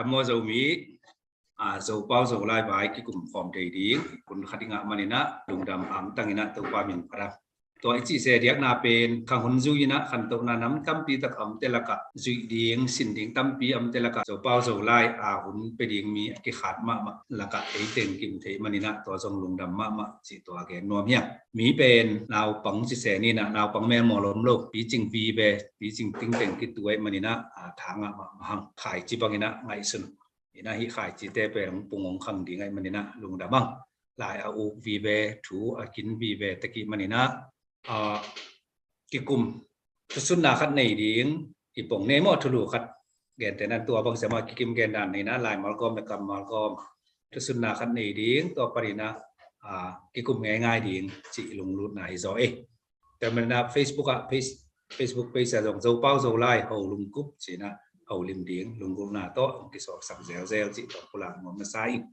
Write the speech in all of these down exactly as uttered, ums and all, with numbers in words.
Kamo Zomi, a, Zopau Zolai vai kikum khawm thei ding hun khat i ngah maninah lungdam angtang inah Topa min phat a. Tua i cihse diakna pen khang hun zui inah khantohna nam tampi tak a omte lakah zuih ding, sin ding tampi a omte lakah Zopau Zolai a hun pe ding mi a kikhat mahmah lakah ei teng kimu thei maninah tua zong lungdam mahmah cih tua gen nuam hiang. Mi pen naupang cihse ninah naupang melmawl om lo, picing vive, picing tingteng kituai maninah a, thangah mahmah hang khaici banginah ngaihsun. Inah hih khaicite pen hong pung hong khang ding ahi maninah lungdam ang. Lai a uk vive, thu a kin vive takih maninah a, kikum thusunna khat nei ding i pong nei maw, thulu khat gente nan tua bang siama kikim gen dan nei na, laimal gawm le kammal gawm thusunna khat nei ding, tua paninah a, kikum ngeingai ding cih lunglutna hi zaw ei. Tua maninah Facebook ah, Facebook page ah zong Zopau Zolai ho lungkup cinah ho lim ding lunggulhna tawh hong kisuaksak zelzel cih tawh pulak nuam masa ing.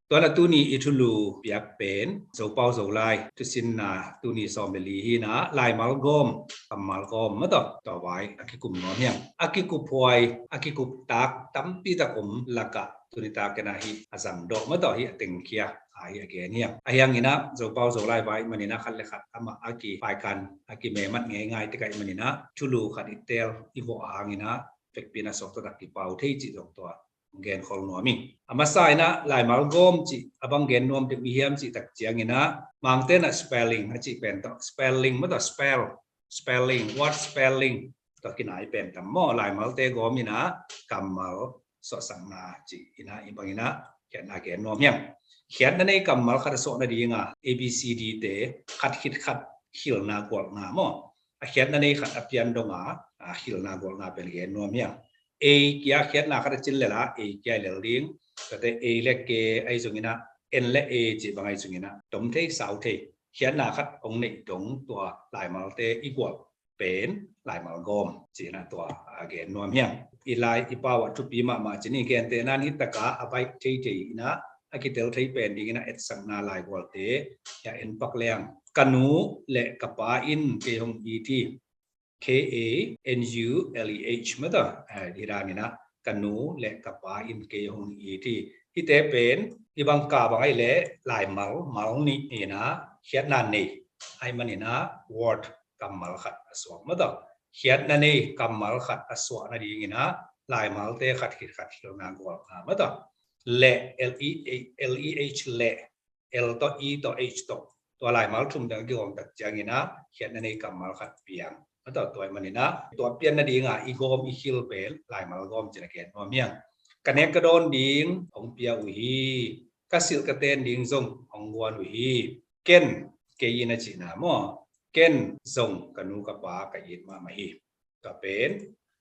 Tua na tuni i thulu piak pen Zopau Zolai thusinna tuni sawm le li hinah laimal gawm, kammal gawm mataw, tua vai a kikum nuam hiang. A kikuphuai, a kikuptak tampi tak om lakah tuni takinah hih a zangdawh mataw, hih a tengkhia a, hih a gen hiang. A hianginah Zopau Zolai vai maninah khat le khat amah a kipaikan a kimemat ngeingai tikaih maninah thulu khat i tel i vawh hanginah pekpinah sawk taktak kipau thei cih zong tua gen khol nuam ing. A masa inah laimal gawm cih a bang gen nuam deuh i hiam cih tak cianginah Mangte nah spelling a cih pen tawh, spelling mataw, spell, spelling, word spelling tawh kinai pen tam maw, laimalte gawm inah kammal suahsakna cih inah i banginah khiatna gen nuam hiang. Khiatna nei kammal khat a suah nadinga A B C D te khat khit khat hilna gualhna maw, a khiatna nei khat a pian donga a, hilna gualhna pen gen nuam hiang. Ei kia khiatna khat a cin lela ei kia i lel ding. Tate ei le ke ahi zunginah, en le e cih bang ahi zunginah tom thei sau thei khiatna khat hong neih dong tua laimalte i gualh pen laimal gawm cinah tua a gen nuam hiang. I lai i pau ah thupi mahmah cin i gente nan hih taka a baih theithei inah a kitel thei pen dinginah etsakna laigualte hia en pak leng. Ka nu le ka pa in kei hong it hi. K A N U L E H mataw, eh, hi daninah ka nu le ka pa in kei hong it hi. Hihte pen hih bang ka bang ahi le laimal, mal nih inah khiatna nei ahi maninah word, kammal khat a suak mataw. Khiatna nei kammal khat a suah nadinginah laimalte khat khit khat hilna gualhna mataw. Le, L E, L E H le, L tawh E tawh H tawh tua laimal thum teng a kigawm tak cianginah khiatna nei kammal khat piang mataw, tua ahi maninah tua pian nadinga i gawm i hil pen laimal gawm cin a gen nuam hiang. Ka nek ka dawn ding hong pia uh hi. Ka silh ka ten ding zong hong guan uh hi. Ken, kei in a cihna maw, ken zong ka nu ka pa ka it mahmah hi. Tua pen,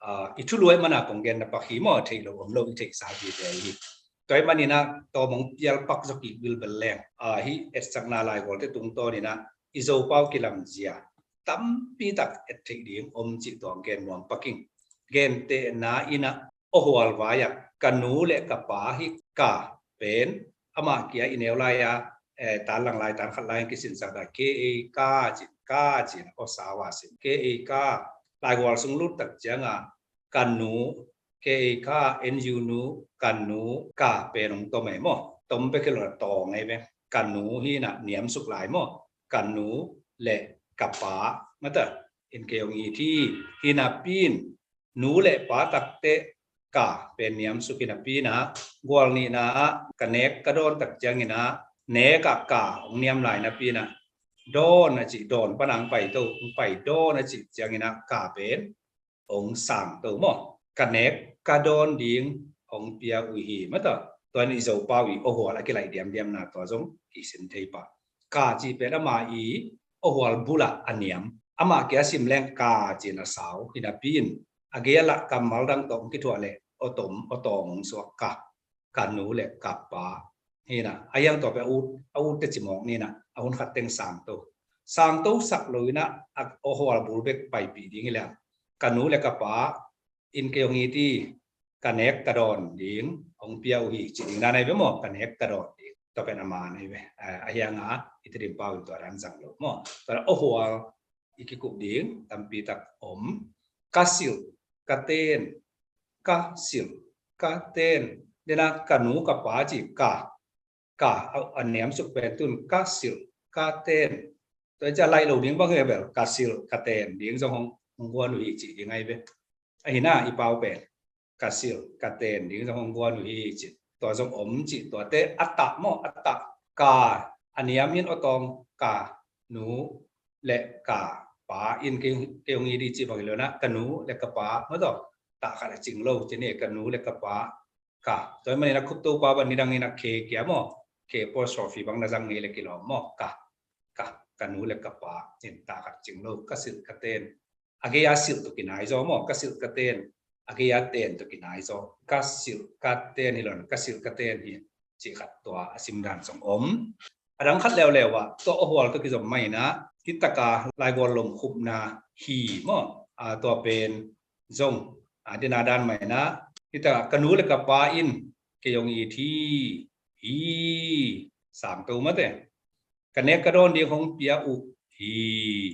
ah, i thulu ahi mana kong genna pak hi maw, theih lo om lo i theihsa hi ve hi. Tua ahi maninah tawm hong pial pak zaw kik bilbel leng, ah, hih etsakna laigualte tungtawninah i Zopau kilamzia tampi tak et theih ding om cih tua hong gen nuam pak ing. Gentehna inah Awhual vai-ah ka nu le ka pa hi. Ka pen amah kia i neu lai-a, eh, tan lang lai, tan khat lai-in kisinsak dan, K A ka ci, ka ci, aw sau a sin, K A ka. Laigual sung lut tak cianga ka nu, K A ka, N U nu, ka nu, ka pen hong tom ei maw. Tom bek hi lo, tawng ei ve. Ka nu hinah niamsuk lai maw. Ka nu le ka pa mata in kei hong it hi. Hinapin nu le pa takte ka pen niamsuk hinapinah gual nihna ah ka nek ka dawn tak cianginah nek ah ka hong niam lai napinah dawn a cih, dawn pana hong pai to, hong pai dawn a cih cianginah ka pen hong sang to maw. Ka nek ka dawn ding hong pia uh hi mata. Tua in i Zopau i awhual a kilaih diamdiamna tua zong kisin thei pah. Ka cih pen ama i awhual bulah a niam. Amah kia sim leng ka ci-in a sau hinapin a gei a lah kammal dang tawh hong kithuah leh aw tom, aw tawng hong suak ka, ka nu le ka pa. Hinah a hiang tua pen a ut, a ut te cimawk ninah a hun khat teng sangto. Sangto sak lo inah a awhual bul bek paipih ding hi leng. Ka nu le ka pa in kei hong it hi, ka nek ka dawn ding hong pia uh hi ci ding dan ahi ve maw, ka nek ka dawn ding. Tua pen a man ahi ve. A, a hianga i Tedim pau in tua dan zang lo maw. Tua dan awhual i kikup ding tampi tak om. Ka silh, ka ten, ka silh, ka ten, Dena ka nu ka pa ci ka, ka a, a niam suk pen tun ka silh ka ten. Tua hi ciang laih lo ding bang hi bel ka silh ka ten ding zong hong, hong guan uh hi ci ding ahi ve. Ahi na i pau pen ka silh ka ten ding zong hong guan uh hi ci. Tua zong om ci tuate a tah maw, a tah ka a niam hin aw tawng ka nu le ka pa in kei, kei hong it hi ci bang hi lo na ka nu le ka pa maw tawh tah khat a cing lo ci ni ka nu le ka pa ka. Tua hi manin a Khup Topa bang nidang in a khe kia maw, khe apostrophe bang na zang ngei le kilawm maw ka, ka, ka nu le ka pa in tah khat cing lo ka silh ka ten. A gei a silh tawh kinai zaw maw, ka silh ka ten. A gei a ten tawh kinai zaw. Ka silh ka ten hi lo na, ka silh ka ten hi. Cih khat tua a simdan zong om. A dang khat leuleu ah tua awhual tawh kizom mah in ah, hi taka laigual lom khupna hi maw. A, tua pen zong a, dena dan mah in ah, hi taka ka nu le ka pa in kei hong it hi, hi, sangto mate. Ka nek ka dawn ding hong pia uh hi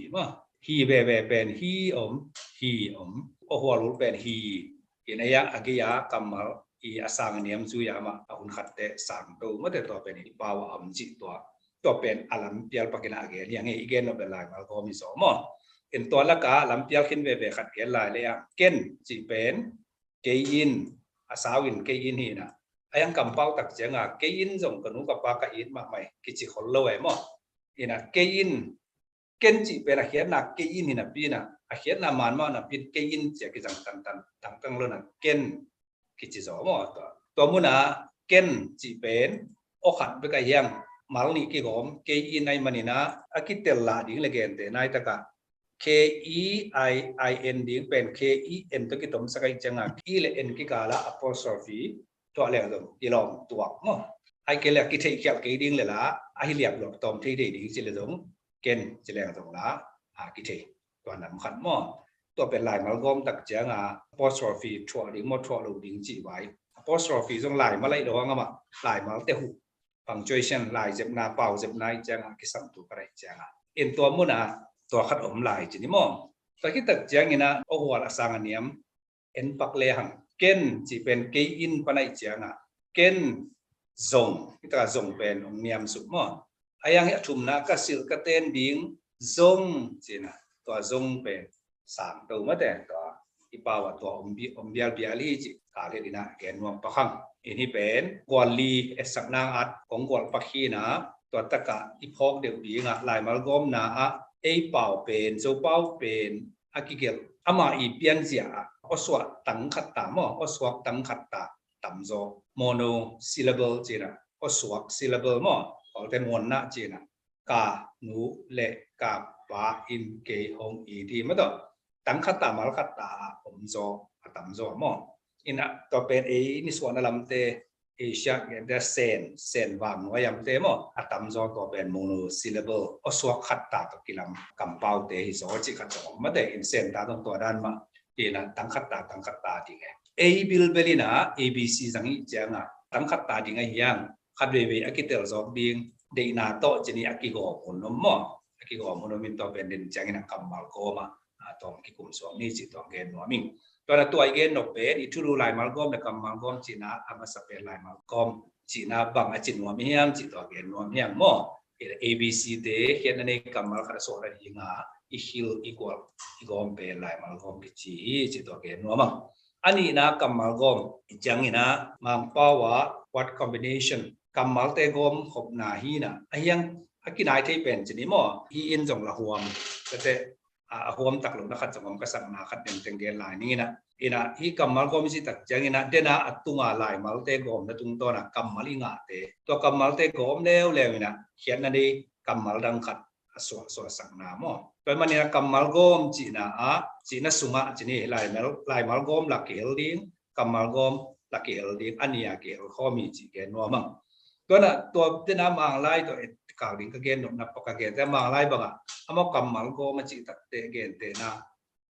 maw. Hi veve pen hi om, hi om. Awhual uh pen hi. Hi na ia a gei a kammal i a sang a niam zui a mah a hun khatte sangto mate tua pen i pau a om cih tua. Tua pen a lampial pakin a gen hi a ngei i gen nop le laimal gawm hi zaw maw. In tua laka lampial khin veve khat gen lai le a ken cih pen kei in, a sau in kei in hi na. A yang kampau tak cianga kei in zong ka nu ka pa ka it mahmah hi kici khol lo e maw. Ina kei in, ken cih pen a khiatna kei in hi napi na, a khiatna manmah napi kei in cia kizang tantan tangtang lo na ken kici zaw maw. Tua, tua muna ken cih pen aw khat bek a hiang mal nih kigawm kei in ahi manina a kitel lah ding le gente nai taka K E I I N ding pen K E N tawh kitomsak ahi cianga i le en kikala apostrophe tuah leng zong kilawm tuak maw. Ai kei le kitheih khialh kei ding le la a hi liap luak tawm thei thei ding ci le zong ken ci leng zong la a kithei tua nam khat maw. Tua pen laimal gawm tak cianga apostrophe thuah ding maw thuah lo ding cih vai. Apostrophe zong laimal ahi lo hang amah laimal te huh punctuation laizepna pauzepna i cianga kisam tu ka daih cianga in tua muna tua khat om lai ci ni maw. Tua kitak ciangina awhual a sang a niam en pak le hang ken cih pen kei in pan ahi cianga ken zong, hitaka zong pen ong niam suk maw. A yang hi a thumna ka silh ka ten ding zong cina tua zong pen sangto mate tua i pau a tua om bial bial hi ci ka le dina gen nuam pak hang. In hi pen gual li etsak nang at kong gual pak hi na tua taka i phawk deuh dinga laimal gawmna ah ei pau pen Zo pau pen a kigelh ama i pianzia ah awsuak tang khat ta maw, awsuak tang khat ta tamzaw monosyllable cina awsuak syllable maw, awlte muanna cina ka nu le ka pa in kei hong it hi maw tawh tang khat ta mal khat ta a om zaw a tam zaw maw. Ina tua pen ei nisuahna lamte Asia gente sen sen vang nuai amte maw a tam zaw tua pen monosyllable awsuak khat ta tawh kilam kampaute hi zaw cih khat zaw mate in sen ta tawh tua dan mah ina tang khat ta tang khat ta ding e. Ei bilbel ina A B C zang ih cianga tang khat ta ding a hiang khat veivei a kitel zawk ding deihna tawh cini a kigawm hun om maw. A kigawm hun om in tawh pen den ciangin a kammal gawm a tawm kikum suak ni cih tawh gen nuam ing. Tua na tua i gen nop pen i thulu laimal gawm le kammal gawm cihna a masa pen laimal gawm cihna bang a ci nuam hiam cih tawh gen nuam hiam maw. A B C te khiatna nei kammal khat a suah la dinga i khil i gual i gawm pen laimal gawm kici hi cih tawh gen nuam ang. A nihna kammal gawm i ciangina Mangpau a word combination kammalte gawm khopna hina a hiang a kinai thei pen cini maw hi in zong la huam kate a huam tak lo na khat zong om ka sakna khat tengteng gen lai ningina. Ina hi kammal gawm i cih tak ciangina dena a tunga laimalte gawmna tungtawna kammal i ngahte tua kammalte gawm leuleu ina khiatna nei kammal dang khat a suahsuah sakna maw. Tua manina kammal gawm cihna ah cihna sungah cini laimal gawm la kihel ding kammal gawm la kihel ding a nia kihel khawm hi cih gen nuam ang. Tuana tua tena Manglai tua et kau ding ka gen nopna pa ka gente Manglai bangah amau kammal gawm a cih takte gentena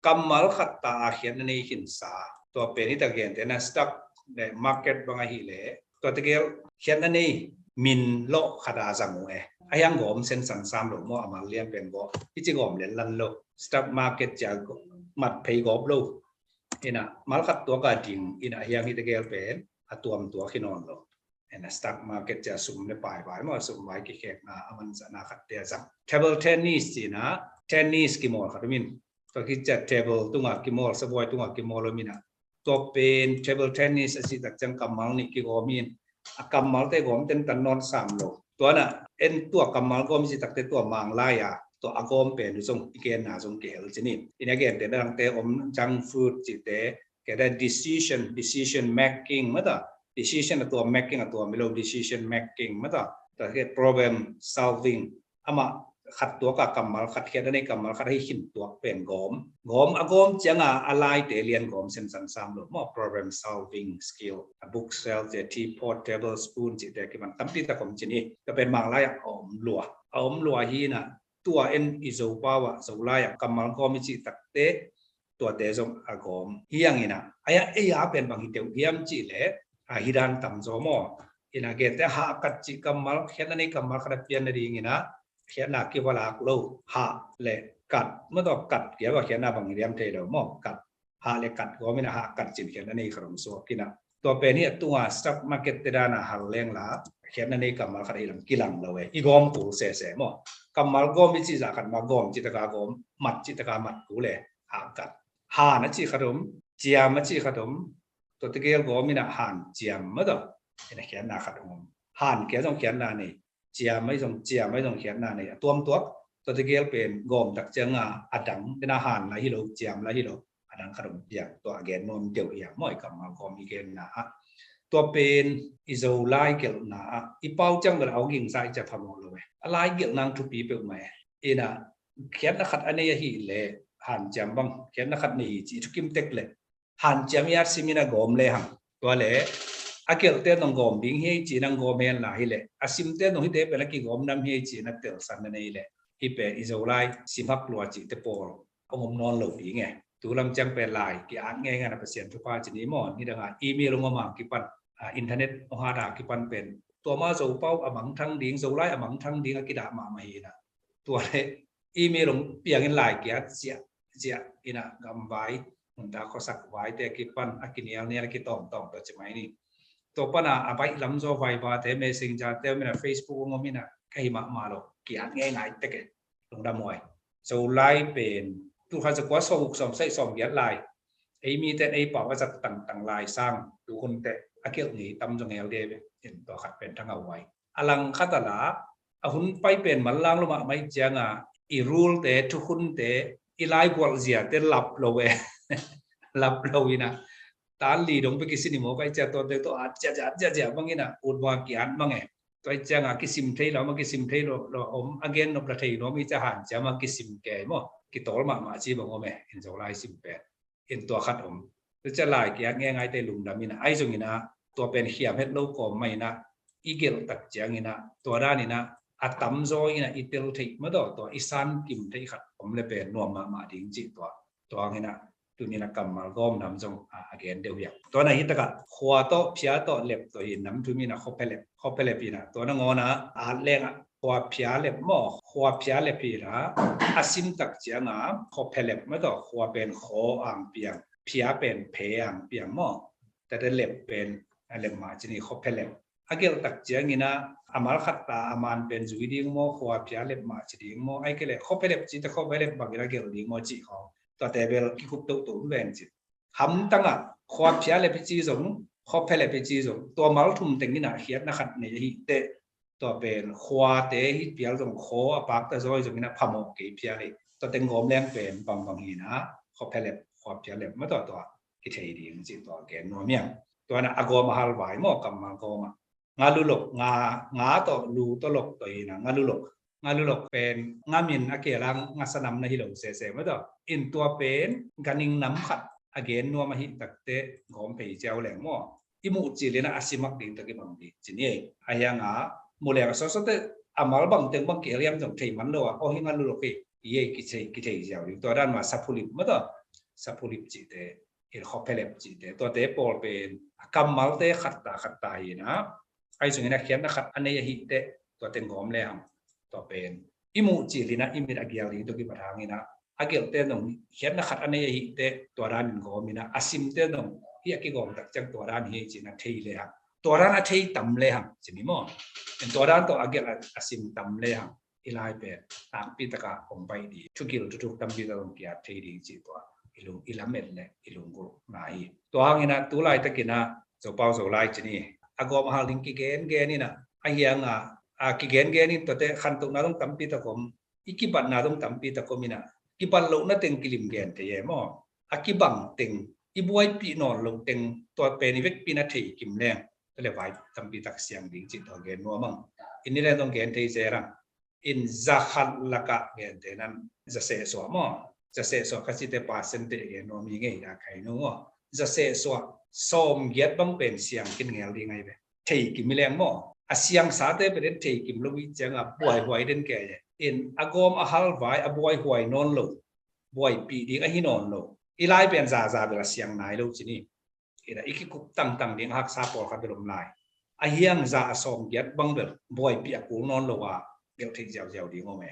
kammal khat ta a khiatna nei khinsa tua pen hita gentena stock le market bang ahih le tua tegel khiatna nei min lawh khat a zang uh e a hiang gawm sensan sam lo maw a mal lian pen gawm hici gawm lenlan lo stock market cia mat phei gawp lo. Ina mal khat tuaka ding ina hiang hi tegel pen a tuamtuak hi nawn lo. Ena stock market cia sum le pai vai maw, sum vai kikhekna a manzahna khatte a zang. Table tennis cihna, tennis kimawl khat om in, tua kicia table tunga kimawl, sabuai tunga kimawl om ina, tua pen table tennis a cih tak ciang kammal nih kigawm hi in, a kammalte gawm tentan nawn sam lo. Tuana en tua kammal gawm i cih takte tua manglai a tua a gawm pen zong i genna zong kihel ci ni. Ina gente na dangte om, junk food cihte, keda decision, decision making mata, decision a tua making a tua milo, decision making mata, tua problem solving, amah khat tuak a kammal khat, khiatna nei kammal khat ahi khin tuak pen gawm. Gawm a gawm cianga a laite lian gawm semsan sam lo maw, problem solving skill, a book shelf, teapot, tablespoon cihte kiman tampi tak om ci ni. Tua pen manglai a om lua, a om lua hi ina, tua en i Zopau ah, Zolai ah kammal gawm i cih takte tuate zong a gawm hi ang ina. Aia, ei a pen bang hi teuh hiam cih leh, a hi dan tam zaw maw. Ina gente hahkat cih kammal, khiatna nei kammal khat a pian nading ina, khiatna kivalak lo, hah le kat, mataw kat kia va khiatna bang hi liam thei lo maw, kat. Hah le kat gawm ina, hahkat cih khiatna nei khat om suak ina. Tua pen hi a tunga stock market te dana hal leng la, khiatna nei kammal khat a hi lam kilang lo e. I gawm kul sese maw. Kammal gawm i cih zah khat ma gawm cih taka gawm, mat cih taka mat kul e, hahkat. Han a cih khat om, ciam a cih khat om, tua tegel gawm ina hanciam mataw. Ina khiatna khat om. Han kia zong khiatna nei, ciam ahi zong, ciam ahi zong khiatna nei, a tuamtuak. Tua tegel pen gawm tak cianga a dang, tena han la hi lo, ciam la hi lo, a dang khat om piang, tua a gen nuam deuh hiam maw, i kammal gawm i genna ah. Tua pen i Zolai gelhna ah, i pau ciang bel a hong gingsa i cia phamawh lo e. A lai gelh nang thupi peuhmah e. Ina khiatna khat a nei ahi leh, hanciam bang khiatna khat nei hi ci i thukim tek leh, hanciam i at sim ina gawm le hang. Tua le a gelhte nong gawm ding hi ei ci nang gawm hen la hi leh, a simte nong hite pen a kigawm nam hi ei ci na telsan na nei leh, hi pen i Zolai simhak lua cihte pawl hong om nawn lo ding e. Tu lam ciang pen lai ki-at ngeingai na Pasian thupha ci ni maw, nidanga email hong om a kipan, a, internet hong hat a kipan pen tua ma Zopau a mangthang ding, Zolai a mangthang ding a kidah mahmah hi ina. Tua le email hong piangin lai ki-at ziahziah ina, gamvai, nuntak khuasak vaite a kipan a kinialnial a kitawmtawm tua ci mai ni. Tua pana a baih lam zaw Viber te, Messenger te, mina Facebook hong om ina, ka hi mahmah lo, ki-at ngeingai tek e. Lungdam huai. Zolai pen tul khat za kua sawmguk sawmsagih sawmgiat lai, ei miten ei pau a zat tangtang lai sang tu hun teh a gelh ngei tam zong el de ve. In tua khat pen thangah huai. A lang khat a la, a hun pai pen manlang lo mahmah i cianga i rule te, thukhunte, i laigualh ziate lap lo e. Lap lo ina, tan li dong pe kisin i maw, kai cia tuate tua at ziahziah, at ziahziah bang ina, ut bang a ki-at mang e. Tua i cianga kisim thei lo, ma kisim thei lo, lo om, a gen nop la thei lo, mi cia hanciam a kisim kei maw, kitawl mahmah ci bang om e, in Zolai sim pen. In tua khat om. Tua cia lai ki-at ngeingai te lungdam ina, ahi zong ina, tua pen hiam het lo kawm mah ina, i gelh tak ciang ina, tua dan ina, a tamzaw ina i tel theih mataw, tua i san kim theih khat om le pen nuam mahmah ding cih tua. Tua ang ina, tuni na kammal gawm nam zong a, a gen deuh hiam. Tua na hi taka, khua tawh, phia tawh, lep tawh hi nam thum ina, khuaphialep, khuaphialep ina. Tua na ngawna, a lenga, khuaphialep maw, khuaphialep hi la, a sim tak cianga, khuaphialep mataw, khua pen khaw ang piang, phia pen phe ang piang maw. Tate lep pen, a lep mah ci ni, khuaphialep. A gelh tak ciang ina, a mal khat ta, a man pen zui ding maw, khuaphialep mah ci ding maw, ai kei le, khuaphialep ci te khuaphialep bang ina gelh ding maw ci khawng. Tuate bel kikup tohtoh ven ci. Hamtangah, khuaphialep hi ci zong, khuaphialep hi ci zong, tua mal thum teng ina khiatna khat nei ahi teh, tua pen khuate hi phial zong, khaw a pakta zaw hi zong ina phamawh kei phial hi. Tua teng gawm leng pen bangbang hi ina, khuaphialep, khuaphialep mataw tua kithei ding ci tua gen nuam hiam. Tua na a gawm a hal vai maw, kammal gawm a. Nga lu lok, nga, nga tawh lu tawh lok tawh hi na, nga lu lok. Nga lu lok pen nga min a kei lang nga sanam na hi lo sese mataw. In tua pen ganhing nam khat a gen nuam ahi takte gawm phei ciau leng maw. I muh cil ina a simak ding tawh kibang ding ci ni. A hianga mu leng a sawsawte a mal bang teng bang kihel hiam zong thei man lo a, aw hi nga lu lok hi, i ei kithei, kithei ziau ding. Tua dan ma saphulip mataw, saphulip cihte, in khuaphialep cihte, tuate pawl pen a kammalte khat ta khat ta hi na. Ahi zong ina khiatna khat a nei ahi teh, tua teng gawm le hang. Tua pen i muh cil ina i mit a gial ding tawh kipat hang ina, a gelhte nong khiatna khat a nei ahi teh, tua danin gawm ina, a simte nong Hih a kigawm tak ciang tua dan hi ci-in a thei le hang, tua dan a thei tam le hang ci ni maw. Tua dan tawh a gelh a, a sim tam le hang, i lai pen nakpi taka hong baih ding, thugil thuthuk tampi tak hong ki-at thei ding cih tua i lung, i lamet le i lunggulhna hi. Tua hangin a tu laitakin a Zopau Zolai ci ni, a gawm a hal ding kigengen in a, a hiang a, a kigengen in tuate khantohna zong tampi tak om, i kibatna zong tampi tak om in a, kibat lohna teng kilim gen thei e maw. A kibang teng, i buaipih nawn loh teng, tua pen i vekpi in a thei kim leng, tua le vai tampi tak siang ding cih tua gen nuam ang. In ni leng zong gen thei zel ang. In za khat lakah gente nan za seh suah maw? Za seh suah kha cite percentage gen nuam hi ngei a, khai nu maw? Za seh suah sawm giat bang pen siang khin ngel ding ahi ve. Thei kim hi leng maw? A siangsate pen thei kim lo hi ciang a buaihuai den kei e. In a gawm a hal vai a buaihuai nawn lo, buaipih ding ahi nawn lo. I lai pen zaza bel a siang nai lo ci ni. Ina i kikup tangtang ding a haksa pawlkhat bel om lai. A hiang za a sawm giat bang bel buaipih a kul nawn lo a gelh theih ziauziau ding om e.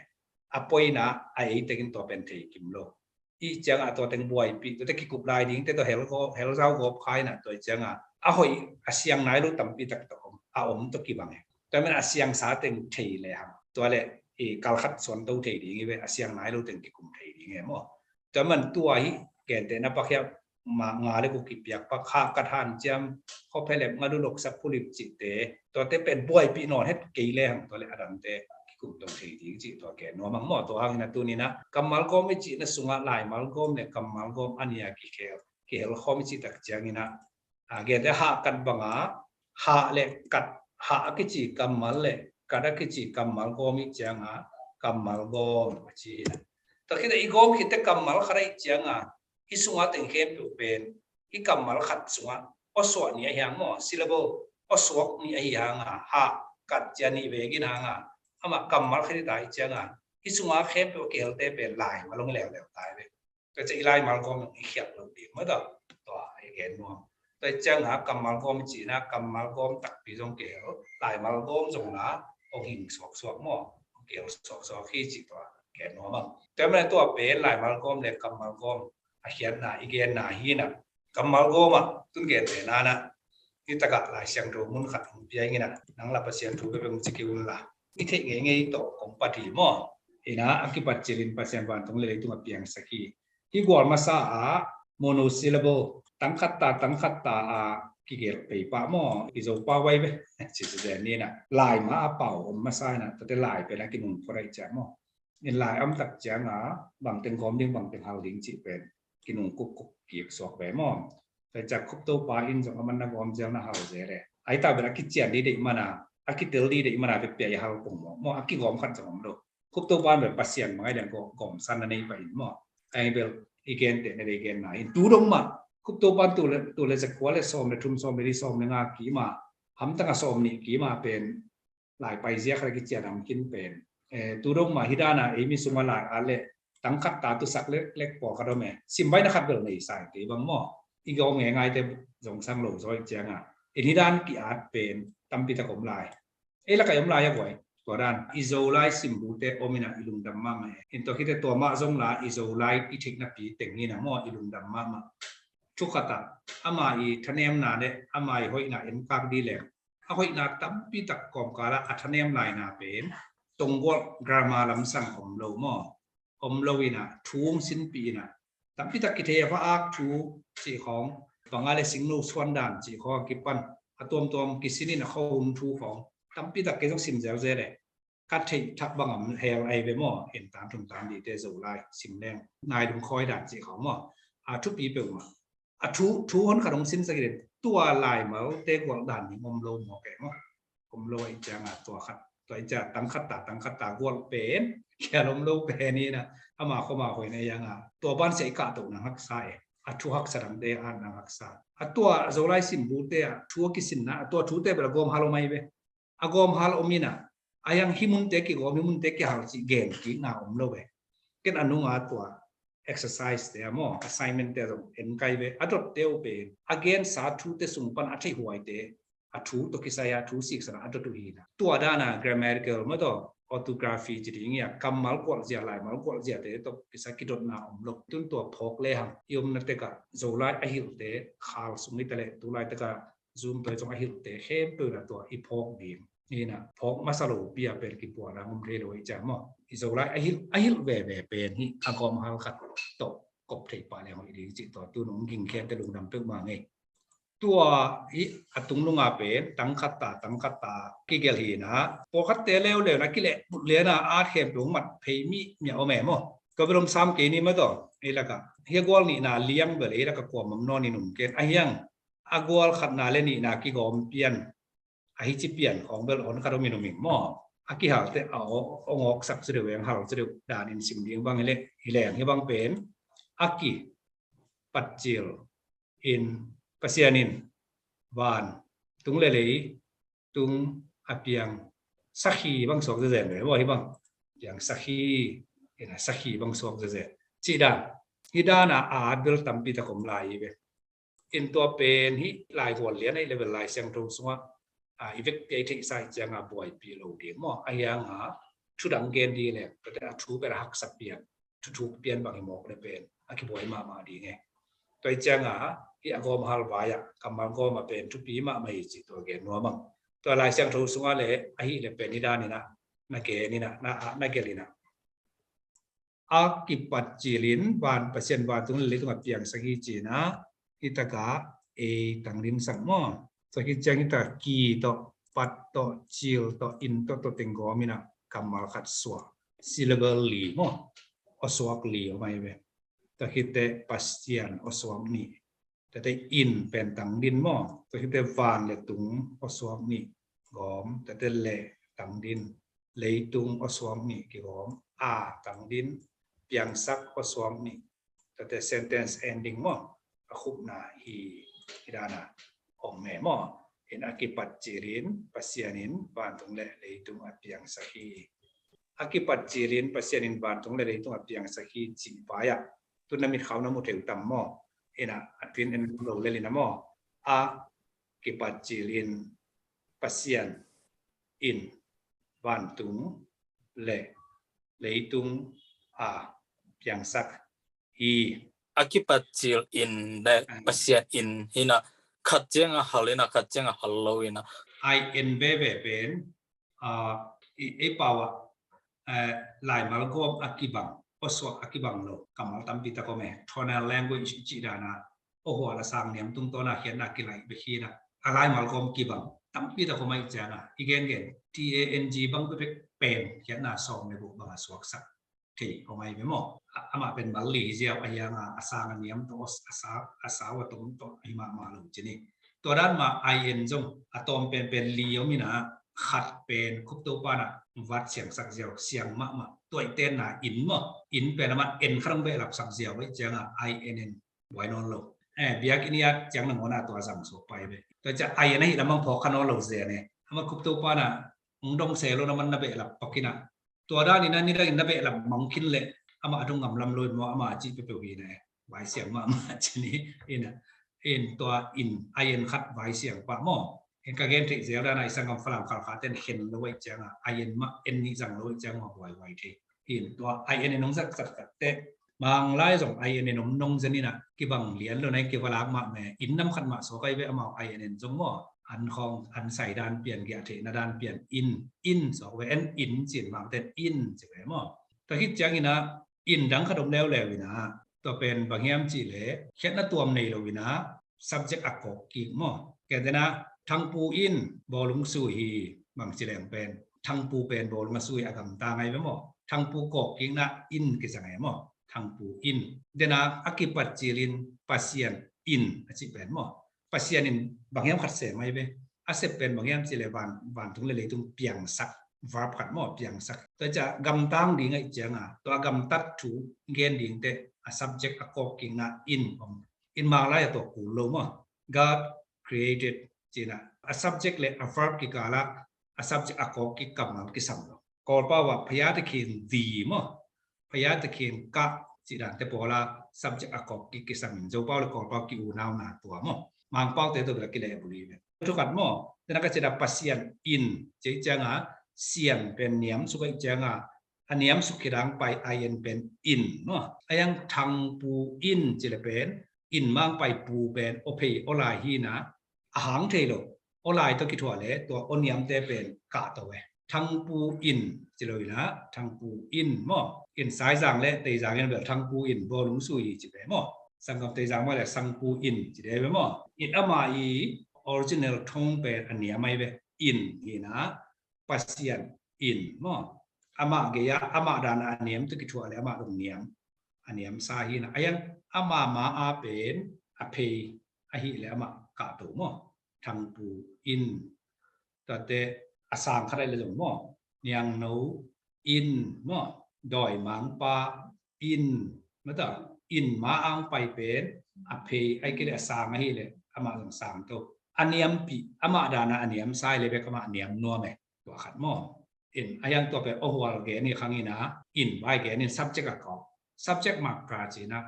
A poina a ei tengin tua pen thei kim lo. I ciang a tua teng buaipih, tua te kikup lai ding te tua hel go, hel zau gawp khai na tua i ciang a, a hoih a siang nai lo tampi tak tawh om, a om tawh kibang e. Tua men a siangsa teng thei le hang, tua le i kalkhat suan to thei ding i ve, a siang nai lo teng kikum thei ding e maw. Tua man tua hi, gente na pakhiap ma nga le ku kipiak pak ha kat han ciam, kho phelep nga du lok sak pulip cite, tua te pen buaipih nawn het kei le hang tua le a dante kikum to thei ding cih tua ke nuam ang maw. Tua hangin a tuni na kammal gawm i cih na sungah laimal gawm le kammal gawm a nia kikhel, kihel khawm i cih tak ciangin a, a, gente hah kat banga, hah le kat, hah a kici kammal le kat a kici kammal gawm i cianga, kammal gawm a ci hi na. Tua khit a i gawm khit te kammal khat a i cianga, i sunga teng khempeuh pen i kammal khat sunga awsuak ni ahi hang maw, syllable awsuak ni ahi hanga, hah kat cia ni vegin hanga, amah kammal khat i ta i cianga, i sunga khempeuh a kihelte pen laimal hong leuleu ta i ve. Tua cia i laimal gawm i khiat lo ding maw tua, tua i gen nuam. Tua i cianga kammal gawm i cihna kammal gawm takpi zong kihel, laimal gawm zong la hong hing suaksuak maw, hong kihel suaksuak hi cih tua gen nuam ang. Tua i mana tua pen laimal gawm le kammal gawm a khiatna i genna hi na. Kammal gawm ah tun gente nana i takah Lai Siangtho mun khat hong pia ing ina, nang la Pasian thu bebeng ci kei un la, i theih ngeingei tawh kong pat hi maw. Ina a kipat cilin Pasian vantung le leitung a piangsak hi. Hih gual masa ah monosyllable, tangkhat ta tangkhat ta a kigelh pei pah maw, i Zopa vai ve ci ci zen ni na, laima a pau om masa ina, tate lai pen a kinung khua daih ciah maw. In lai am tak cianga bangteng gawm ding bangteng hal ding cih pen kinung kukuk kik suak ve maw. Tua ciah Khup Topa in zong a man na gawm zel na hal zel e. Ai ta bel a kician di deih mana, a kitel di deih mana pia i hal kung maw, maw a kigawm khat zong om lo. Khup Topa in bel Pasian mangai deng gawmsan na nei pah in maw. Ai bel i gen te na dei gen na in tu dong mah Khup Topa in tu le, tu le za kua le sawm le thum sawm le li sawm le nga kima, hamtang a sawm nih kima pen lai paizia khat a kician a om khin pen. Eh, tu dong mah hih dana ei mi suma lai a le tangkhat ta tusak leklek pawlkhat om e. Sim baihna khat bel nei sai kei bang maw. I gawm ngeingai te zong sang lo zaw i cianga, in hih dan ki-at pen tampi tak om lai. Ei lakah i om lai a guai. Tua dan i Zolai simbute om ina i lungdam mahmah e. In tua khite tua mah zong la i Zolai i theihnapi teng ina maw i lungdam mahmah. Thukhatah ama i thanemna le ama i hoihna enkak di leng a hoihna tampi tak kawmkala a thanem laina pen Tonggolh grammar lamsang om lo maw? Om lo ina thu hong sinpih ina tampi tak kithei a va ak thu cih khawng, banga le singno suan dan cih khawng a kipan a tuamtuam kisin ina kho hun thu khawng tampi tak kei zong sim zelzel e. Ka theih thak bangam hel ai ve maw, en tan thum tan dite Zolai sim leng ngai lung khawi dan cih khawng maw. A thupi peuhmah a thu, thu hon khat hong sinsak hi le tua laimalte gualh dan ding om lo maw kei maw. Om lo a i cianga tua khat, tua i cianga tangkhat ta tangkhat ta gualh pen khial om lo pen hi na. Ama khoma hoina i anga tua bansia i kahtoh nang haksa e. A thu haksa dangte a nang haksa. A tua Zolai simbute a thu a kisinna a tua thute bel a gawm hal om ai ve. A gawm hal om ina a hiang hih munte kigawm hih munte kihal cih gen kikna om lo ve. Ken a nunga tua exercise te a maw assignment te a zong en kai ve a dotte uh pen a gensa thute sung pan a theih huaite a thu tawh kisai a thu siksana a dot uh hi na. Tua dana grammatical maw tawh orthography ci ding hi a, kammal kualzia, laimal kualziate tawh kisai kidotna om lo. Tun tua phawk lehang i omna tekah Zolai a hilhte khal sung hi ta leh, tulai tekah Zoom tawh zong a hilhte khempeuh in ah tua i phawk ding hi in ah, phawk masa lopi a pen kipuahna om thei lo hi ciang maw. I Zolai a hilh, a hilh veve pen hih a gawm hal khat tawh kop thei pah leng hoih ding cih tua tun hong gingkhente lungdam peuhmah ngei. Tua hih a tungnunga pen tang khat ta, tang khat ta kigelh hi in ah, pawlkhatte leuleu in ah kilehbulh lian a at khempeuh hong mat phei mihmih a om e maw. Tua bel om sam kei ni maw tawh. Ei lakah hih a gual nihna liang bel ei lakah kuamah om nawn in um ken. Ahi hang a gual khatna le nihna kigawm pian, ahi ci pian khawng bel hon khat om in um ing maw. A kihalte a aw, hong awksak ci deuh, eng hal ci deuh danin sim ding bang hi leh, hi leng hih bang pen a kipatcil in, Pasian in vantung le leitung a piangsak hi bang suak zezen ve maw, hih bang piangsak hi, in a sak hi bang suak zezen. Cih dan, hih dan a at bel tampi tak om lai hi ve. In tua pen hih laigual lian ahih leh bel Lai Siangtho sungah, a, i vekpi a i theihsa ahih ciangin buaipih lo ding maw. Ahi hangin thu dang gen ding leh, tua teh a thu pen a haksa pian, thu thuk pian bang hi mawk leh pen a kibuai mahmah ding e. Tua ahih ciangin hih a gawm hal vai-ah, kammal gawm a pen thupi mahmah hi cih tua gen nuam ing. Tua Lai Siangtho sungah leh ahih leh pen hih dan in ah na gen in ah, na, na gelh in ah. A kipatcil in van, Pasian vantung le leitung a piangsak hi ci in ah, hih takah ei tangdin sak maw. Tua khit ciang hih takah ki tawh, pat tawh, cil tawh, in tawh, tawh teng gawm in ah kammal khat suak. Syllable li maw. Awsuak li om ahi ve. Tua khit teh Pasian awsuak nih. Tua teh in pen tangdin maw. Tua khit teh van le tung awsuak nih gawm. Tua teh le tangdin, leitung awsuak nih kigawm. A tangdin, piangsak awsuak nih. Tua teh sentence ending maw. A khupna hi, hi dan a om e maw. In a kipatcil in Pasian in vantung le leitung a piangsak hi. A kipatcil in Pasian in vantung le leitung a piangsak hi cih vai-ah tun na mitkhau na mu thei uh tam maw? In ah, a twin en lo lel in ah maw? A kipatcil in Pasian in vantung le leitung a piangsak hi. A kipatcil in le, ah, Pasian in hi in ah, khat ciang a hal in ah, khat ciang a hal lo in ah. I N veve pen, ah, i, ei pau ah, eh, laimal gawm a kibang, awsuak a kibang lo kammal tampi tak om e. Tonal language cih dan a, aw, hual a sang niam tungtawn a khiatna kilaih bek hi in ah, a laimal gawm kibang tampi tak om ahih ciangin, i gengen T A N G bang bekbek pen khiatna sawm le guk bang a suaksak thei om ahi ve maw. A, amah pen mal li hi ziau, ahi hangin a sang a niam tawh, a sa, a sau a tom tawh hi mahmah lo ci ni. Tua dan mah I N zong a tawm penpen li om in ah, khat pen Khuptopa in ah vat siangsak ziau, siang mahmah. Tua i tenna in maw, in pen amah en khat hong behlapsak ziau ahih ciangin I N in buai nawn lo. Eh, biakinn i at ciang nangawn ah tua zang suak pah hi ve. Tua ciang I N ahih lam bang phawk kha nawn lo zen e. Amah Khuptopa in ah hong dong se lo, na man na behlap pak in ah, tua dan in ah nidang in na behlap mang khin leh amah a dong ngam lam lo in maw, amah a cih peuhpeuh hi in ah, eh, vaisiang mahmah ci ni. In ah, in tua in, I N khat vaisiang pah maw. In ka gen theih zel dan a i sanggam Falam Khalkha ten khen lo ahih ciangin, I N mah en nih zang lo ahih ciangin mah buaihuai thei. In tua I N in hong zat zatzat teh, Manglai zong I N in om nong zen in ah, kibang lian lo na, in kiva lak mah me, in nam khat mah suak ahi ve, amau I N in zong maw, an khawng, an sai dan pian, giah theihna dan pian, in, in suak ve, en in cin mah ten in ci ve maw. Tua khit ciangin ah, in dang khat om leuleu in ah, tua pen bang hiam cih leh, khiatna tuam nei lo in ah, subject a kawk kik maw. Kei te na, Thangpu in bawlung sui hi, bang ci leng pen Thangpu pen bawlung a sui a gamta ngai ve maw. Thangpu kawk kikna in kizang e maw. Thangpu in. Dena a kipatcil in Pasian in a cih pen maw. Pasian in bang hiam khat sem ahi ve. A sep pen bang hiam cih leh van, vantung le leitung piangsak, verb khat maw, piangsak. Tua ciang gamtang ding ahih ciangin, tua gamtat thu gen ding teh a subject a kawk kikna in om. In Manglai a tua kul lo maw. God created cih in ah, a subject le a verb kikal ah a subject a kawk kik kammal kisam lo. Kawlpau ah พระยาตะเคียน the maw, พระยาตะเคียน ka cih dan te pawl ah subject a kawk kik kisam in, Zopau le Kawlpau ki-unauna tua maw. Mangpau te tawh bel a kilehbulh hi ve. Thu khat maw, dena ka cih dan Pasian in cih ciangin, Sian pen niam suk ahih cianga a niam suk khit ang pai a en pen in maw. A yang Thangpu in ci le pen in mang pai pu pen aw phei aw lai hi na a hang thei lo. Aw lai tawh kithuah le tua aw niamte pen kahto e. Thangpu in ci lo ina Thangpu in maw. In Saizang le Teizang in bel Thangpu in bawlung sui hi ci ve maw. Sanggam Teizang maw le Sangpu in ci de ve maw. In ama i original thong pen a niam ai ve. In hi na Pasian in maw. Amah gei-ah amah dana a niam tawh kithuah le amah dong niam a niam sa hi na a yang ama ma a pen a phei ahih le amah kahto maw. Thangpu in. Tuate a sang khat ai le zong maw. Niangno in maw. Dawimangpa in maw ta. In ma ang pai pen a phei ai kei le a sang ahih le amah zong sang to. A niampi amah dana a niam sa hi le bek amah niam nuam e. Tua khat maw. In a yang tua pen aw hual gen i khang ina in vai gen in subject a kau. Subject mak ka cina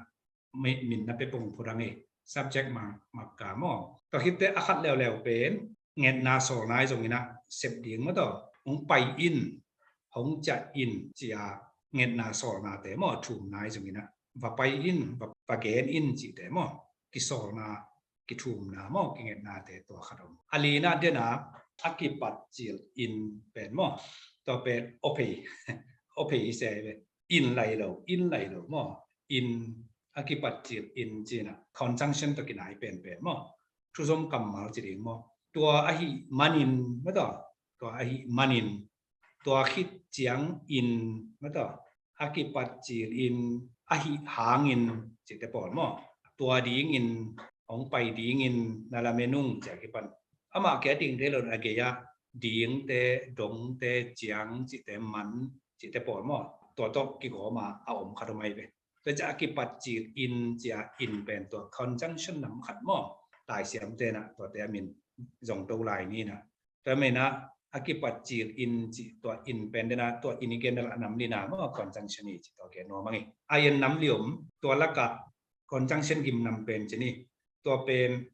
min na pe pong phudang i subject mak ka maw. Tua khitte a khat leuleu pen ngetna sawlna i zong ina sep ding maw taw. Hong pai in hong ciah in cia ngetna sawlnate maw thumna i zong ina va pai in va gen in cite maw. Kisawlna kithumna maw kingetnate tua khat om. A lina dena a kipat cil in pen maw. Tua pen aw phei aw phei i se ve. In lai lo in lai lo maw. In a kipat cil in cina conjunction tawh kinai penpen maw. Thuzom kammal ci ding maw. Tua ahi manin maw taw. Tua ahi manin tua khit ciang in maw taw. A kipat cil in ahi hangin cite pawl maw. Tua dingin hong pai dingin na lamenung cia kipan amah kia ding te lo a gei-ah dingte dongte ciang cite man cite pawl maw. Tua tawh kigawma a om khat om ai ve. Tua cia a kipat cil in cia in pen tua conjunction nam khat maw. Laisiamte na tuate a min zong to lai ni na. Tua mena a kipat cil in ci tua in pen dena tua in i gen dela nam lina maw conjunction i ci tua gen nuam ang i. A en nam liom tua laka conjunction gim nam pen ci ni. Tua pen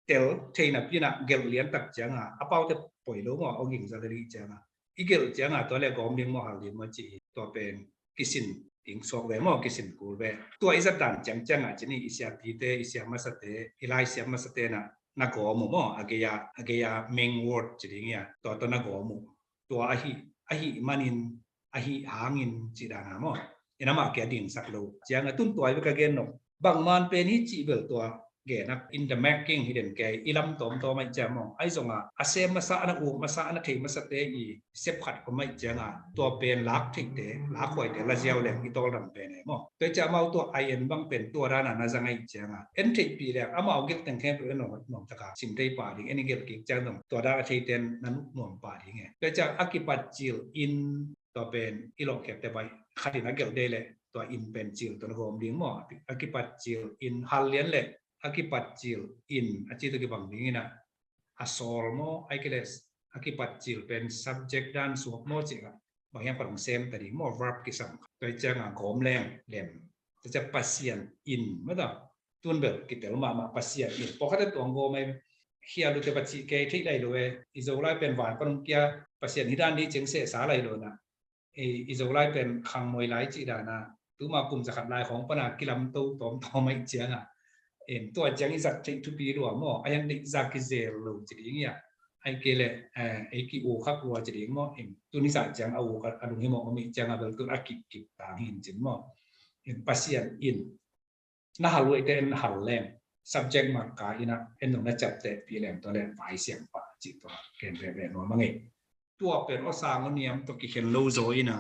tel theina pina gelh lian tak cianga a paute poi lo maw aw ging za le dih cianga i gelh cianga tua le gawm ding maw hal ding maw ci tua pen kisin ding suak ve maw kisin kul ve. Tua i zat dan ciangcianga ci ni i siapite i siam masate i lai siam masate na na gawm uh maw a gei-a a gei-a main word ci ding ia tua tua na gawm uh. Tua ahi ahi manin ahi hangin ci dana maw. Ina mah kia dingsak lo cianga tun tua i beka gen no. Bangman pen hi cih bel tua gena in the making hi den kei i lam tawmtawm aih cia maw. Aih zonga a sem masa ana uk masa ana thei masate i sep khat om aih cianga tua pen lak theite lak huaite la ziau leng i tawldam pen e maw. Tua cia mau tua a en bang pen tua dana na zang aih cianga en theihpih leng amau gelh teng khempeuh en nuam taka sim thei pah ding en i gelh kik ciang dong tua dana theiten na nuam pah ding e. Tua cia a kipat cil in tua pen i lawhkhiatte bai khatin a gelh dei leh tua in pen cil tua na gawm ding maw. A kipat cil in hal lian leh a kipat cil in a ci tua kibang ding ina a sawl maw ai kei leh a kipat cil pen subject dan suak maw cih kha bang hiang khat hong sem ta ding maw verb kisam tua i cianga gawm leng lem. Tua cia Pasian in maw ta tun bel kitel mahmah Pasian in pawlkhatte tua hong gawm ai. Khia lute pacih kei theih lai lo e i Zolai pen van pan hong kia Pasian hi dan dih ciang sehsa lai lo na. I Zolai pen khangmoi lai cih dana tuma kum zakhat lai khawng pana kilamto tawmtawm aih cianga tua ciang i zat theih thupi lua maw a hiang deih za kizel lo ci ding ia. Ai kei leh ei ki-u khak lua ci ding maw. Tun i zat ciang a u khat a lung hi maw om ih cianga bel tun a kipkip tang hin cin maw. Pasian in na hal uh eite en hal leng subject maka ina en nung na ciapteh pi leng tua leng vai siang pah cih tua ken veve nuam a ngei. Tua pen aw sang aw niam tua kikhen lo zaw ina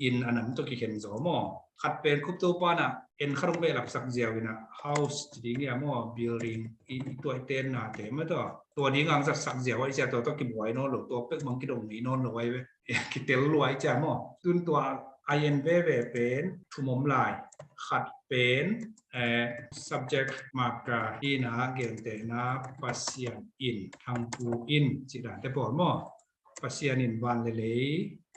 in a nam tua kikhen zaw maw. Khat pen khupto pana en khat hong behlapsak ziau ina house ci ding ia maw building i tua i tennate maw tua tua ding ang zatsak ziau a i sia tua tua kibuai nawn lo tua pek mang kidong ngei nawn lo ai ve. Kitel luai cia maw tun tua a en veve pen thum om lai. Khat pen subject maka ina gentehna Pasian in Thangpu in cih dante pawl maw. Pasian in van le lei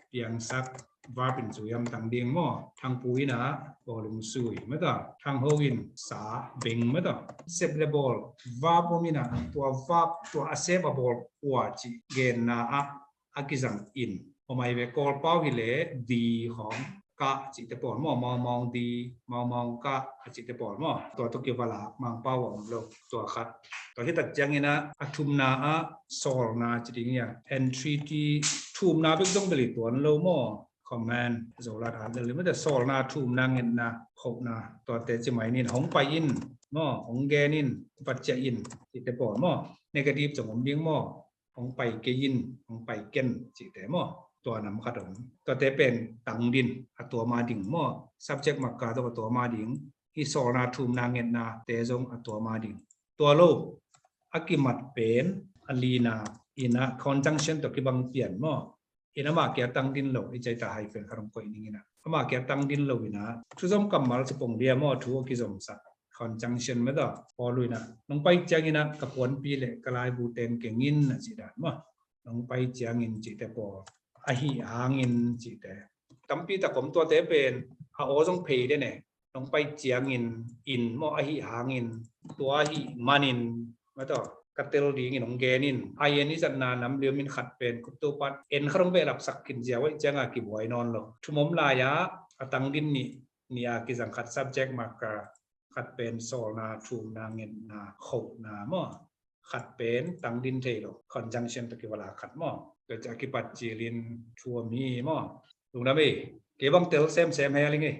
piangsak verb in zui am tang ding maw. Thangpu ina bawlung sui maw ta Thangho in sa beng maw ta. Sep le bawl verb om ina tua verb tua a sep a bawl kua cih genna ah a kizang in om ai ve. Kawlpau hi le di khawng ka cihte pawl maw, maumau di, maumau ka a cihte pawl maw. Tua tawh kivala Mangpau a om lo tua khat. Tua hi tak ciangin ah a thumna ah sawlna ci ding hi a, entreaty, thumna bek zong bel hi tuan lo maw. Command, Zoland ah bel hi mate, sawlna, thumna, ngetna, khohna, tuate ci mai nin, hong pai in maw, hong gen in, vatciah in cihte pawl maw. Negative zong om ding maw, hong pai kei in, hong pai ken cihte maw. Tua nam khat om. Tuate pen tangdin, a tuam a ding maw. Subject marker zong a tuam a ding. Hih sawlna, thumna, ngetna te zong a tuam a ding. Tua lo a kimat pen a lina in ah conjunction tawh kibang pian maw. In amah kia tangdin lo, i cai ta hyphen khat hong koih ning in ah, amah kia tangdin lo in ah, thuzom kammal ci pong dia maw, thu a kizomsak, conjunction mate. Paul in ah, nong pai ciangin ah ka puanpi le ka laibu ten keng in a cih dan maw. Nong pai ciangin cihte pawl, ahih hangin cihte. Tampi tak om. Tuate pen a aw zong phei den e. Nong pai ciangin, in maw, ahih hangin, tua ahih manin mate, ka tel dingin hong gen in. I N i zatna nam liau min khat pen khutto pan en khat hong behlapsak khin ziau ahih cianga kibuai nawn lo. Thum om lai-a a tangdin nih, nih a kizang khat subject marker, khat pen sawlna, thumna, ngetna, khohna maw. Khat pen tangdin thei lo, conjunction tawh kivala khat maw. Tua ciah kipat cilin thu om hi maw. Lungdam hi. Kei bang tel semsem hei a ling hi.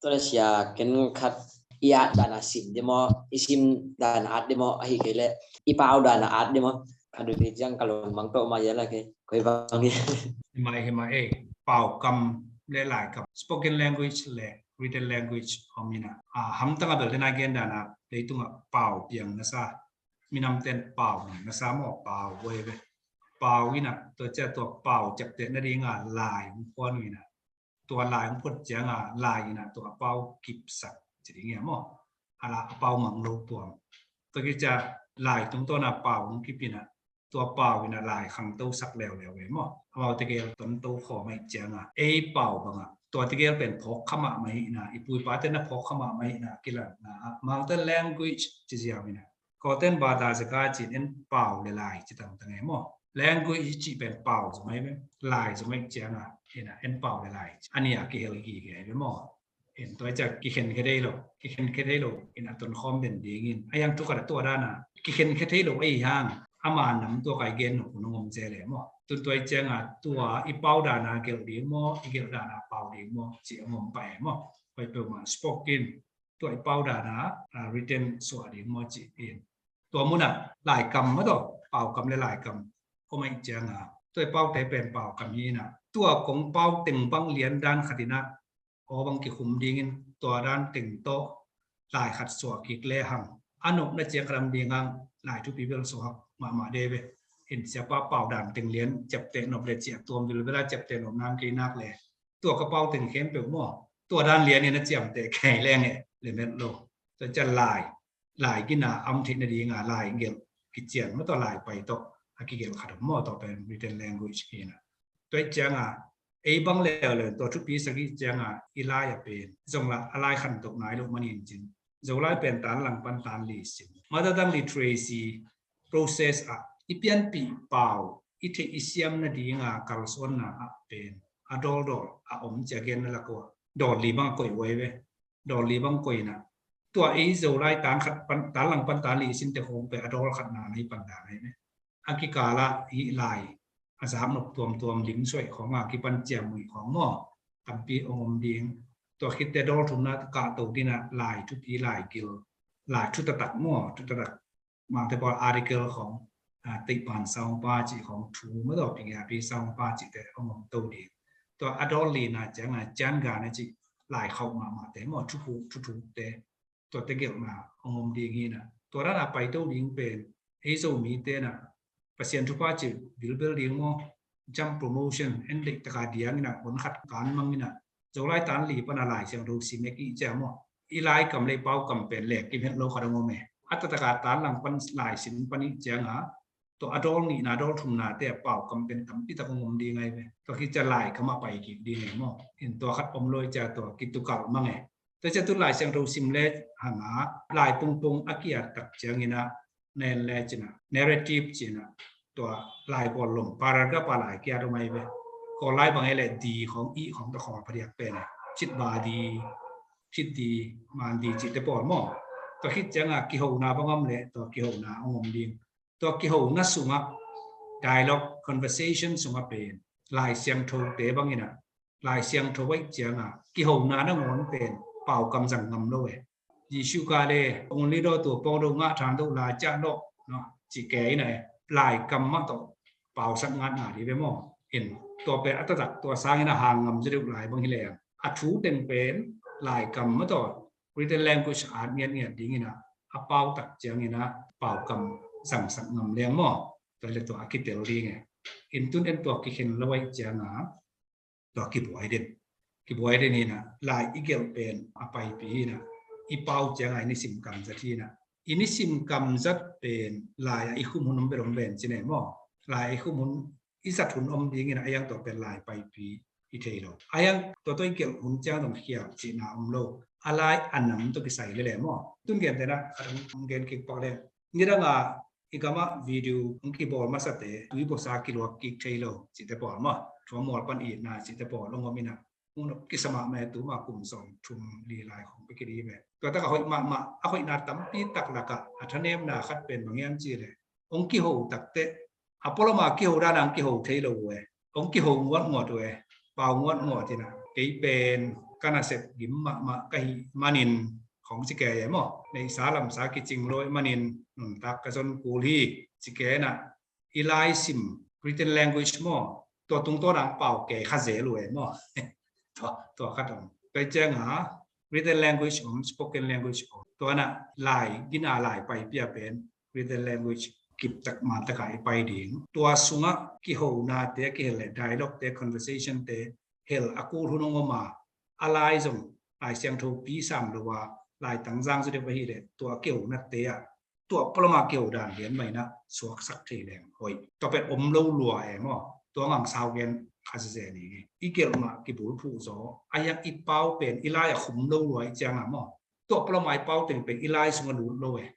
Tua le sia ken khat i at dana sim de maw, i sim dana at de maw, ahi kei le i pau dana at de maw. Ka dui kei ciang ka lungmang tawh ma ia la kei koi bang hi. Hi mai, hi mai, eh, pau kam le lai kam, spoken language le written language om in ah, a, hamtang a bel den a gen dana leitung ah pau piang na sa, minam ten pau na sa maw, pau voi ve. Pau in ah, tua ciah tua pau ciapteh nading a lai hong phuan uh in ah, tua lai hong phuat cianga lai in ah tua a pau kipsak ci ding hi a maw. A la a pau mang lo tuam. Tua kicia lai tungtawn a pau hong kip in ah, tua pau in ah lai khangto sak leuleu ve maw. Amau tegel tonto khawm ahih cianga ei pau bangah tua tegel pen phawk kha mahmah hi in ah, i pu i pate na phawk kha mahmah hi in ah, kilatna ah Mangte language ci ziau in ah, Kawten bata zaka cin en pau le lai ci tangtang e maw. Language cih pen pau zong ai ve, lai zong ai cianga, in ah en pau le lai ci a nih a kihel gige ai ve maw. In tua ciah kikhen khe thei lo, kikhen khe thei lo in a tonkhawm den dingin a hiang thu khat a tua dana kikhen khe thei lo ei hang, ama nam tua kai gen nop hun hong om zel e maw. Tun tua cianga tua i pau dana gelh ding maw, i gelh dana pau ding maw ci hong om pah e maw. Hoi peuhmah spoken, tua i pau dana, a, written suah ding maw ci in. Tua munah lai kam mate, pau kam le lai kam om ahih cianga tua i paute pen pau kam hi in ah, tua kong pau teng bang lian dan khat in ah aw bang kikhum dingin tua dan teng tawh lai khat suah kik le hang, a nopna ciang khat lam ding hang lai thupi bel suak mahmah de ve. In siapa pau dan teng lian ciapteh nop le ciah tuam vilvela ciapteh nop nam kei nak le tua ka pau teng khempeuh maw, tua dan lianin a ciamteh kei leng e, le met lo. Tua ciah lai, lai gina am theih nadinga lai gelh kician maw, tua lai pai tawh a kigelh khat om maw, tua pen written language hi in ah. Tua cianga ei bang leuleu tua thupi sagih cianga i lai a pen zongla a lai khantoh nai lo manin cin Zolai pen tan lang pan tan li sim. Mother tongue literacy process ah i pianpih pau, i theih i siam nadinga kalsuanna ah pen a dawldawl a om ci a genna lak uh a dawl li bang a koih uh ai ve. Dawl li bang koih in ah tua ei Zolai tan khat pan, tan lang pan tan li sinte khawng pen a dawl khatna na hi pan dan ai ve. A kikalah hih lai a zak nop tuamtuam limsuaih khawng a kipan ciammuih khawng maw, tampi hong om ding. Tua khitte dawl thumna kahto dinah lai thupi, lai gil, lai thutaktak maw, thutaktak. Mangte pawl article khawng, a, teihpan sawngpa cih khawng, thu madaw pingiapi sawngpa cihte hong om to ding. Tua a dawl lina cianga ciangana cih lai khauh mahmahte maw, thuphuk thuthukte, tuate gelhna hong om ding hi in ah. Tua dana paito ding pen ei Zomite in ah Pasian thupha cih bilbel ding maw, jump promotion, en deih taka diang in ah hon khat kan mang in ah Zolai tan li pana Lai Siangtho sim ek i cia maw. I lai kam le i pau kam pen lek kim het lo khat hong om e. A taktak a tan lang pan lai sim pan i cianga tua a dawl nihna dawl thumnate a pau kam pen tampi tak hong om ding ai ve. Tua kicia lai kam a pai kik ding e maw. In tua khat om lo i cia tua kitukalh mang e. Tua ciah tu Lai Siangtho sim le hanga lai pungpung a kiat tak ciangin ah nen le cinah narrative cinah tua lai bawl lom paragraph a lai kiat om ai ve. Kawl lai bang e le di khawng, i khawng tawh khawl phadiak pen, chit ba di, chit di, man di cihte pawl maw. Tua khit cianga kihona bang om le tua kihona hong om ding. Tua kihona sungah, dialogue, conversation sungah pen Lai Siangthote bangin ah, Lai Siangtho aih cianga kihona nangawn pen paukam zang ngam lo e. Jesu ka le, only do tua pawng do ngah thang do lai ciah lo, no, ci ke ina e. Laikam mah tawh pausak ngatna di ve maw. In tua pen a taktak tua sangin a hang ngam zaw deuh lai bang hi leng, a thu teng pen laikam mah tawh written language at ngiatngiat dingin ah, a pau tak ciangin ah paukam zangsak ngam leng maw. Tua le tua a kitel ding e. In tun en tua kikhen lo aih cianga tua kibuai den. Kibuai den hi na, lai i gelh pen a paipi hi na, i pau cianga i nisim kam zat hi na. I nisim kam zat pen lai a i khum hun om pen om pen ci ne maw. Lai a i khum hun, i zat hun om dingin a, a iang tua pen lai paipi i thei lo. A iang tua tua i gelh hun ciang dong khial cihna om lo. A lai a nam tua kisai lele maw. Tun gen tena a dong gen kik pak le. Nidanga i gamah video hong kibawl masate, tui bosa kiluak kik thei lo cihte pawl maw, thuam mual pan itna cihte pawl hong om ina, hong kisama me tuma kum sawm thum li lai khong pe kidi ve. Tua taka hoih mahmah, a hoihna tampi tak lakah a thanemna khat pen bang hiam cih le, hong kiho takteh a pualama kiho dana hong kiho thei lo uh e. Hong kiho nguatnguat uh e. Pau nguatnguat ina, kei pen ka nasep gim mahmah ka hih manin khong ci kei e maw. Neihsa lamsa kicing lo ahih manin nuntak ka zon kul hi ci kei ina, i lai sim written language maw, tua tungtawn ang pau kei kha zel uh e maw. Tua, tua khat om. Tua cianga written language om, spoken language om. Tua na lai, gina lai paipia pen written language kiptak mantaka i pai ding. Tua sungah kihonate a kihel le dialogue te, conversation te hel a kul hun hong om a, a lai zong Lai Siangtho pi sam lo a, lai tangzang zu deuh ahi le tua kihonate ah tua pualama kiho dan lian maina suaksak thei leng hoih. Tua pen om lo lua e maw. Tua ngang sau gen kha zeze ni. I gelh mah kibulphuh zaw a, iang i pau pen i lai a khum lo lua i cianga maw. Tua pualama i pau teng pen i lai sungah lut lo e.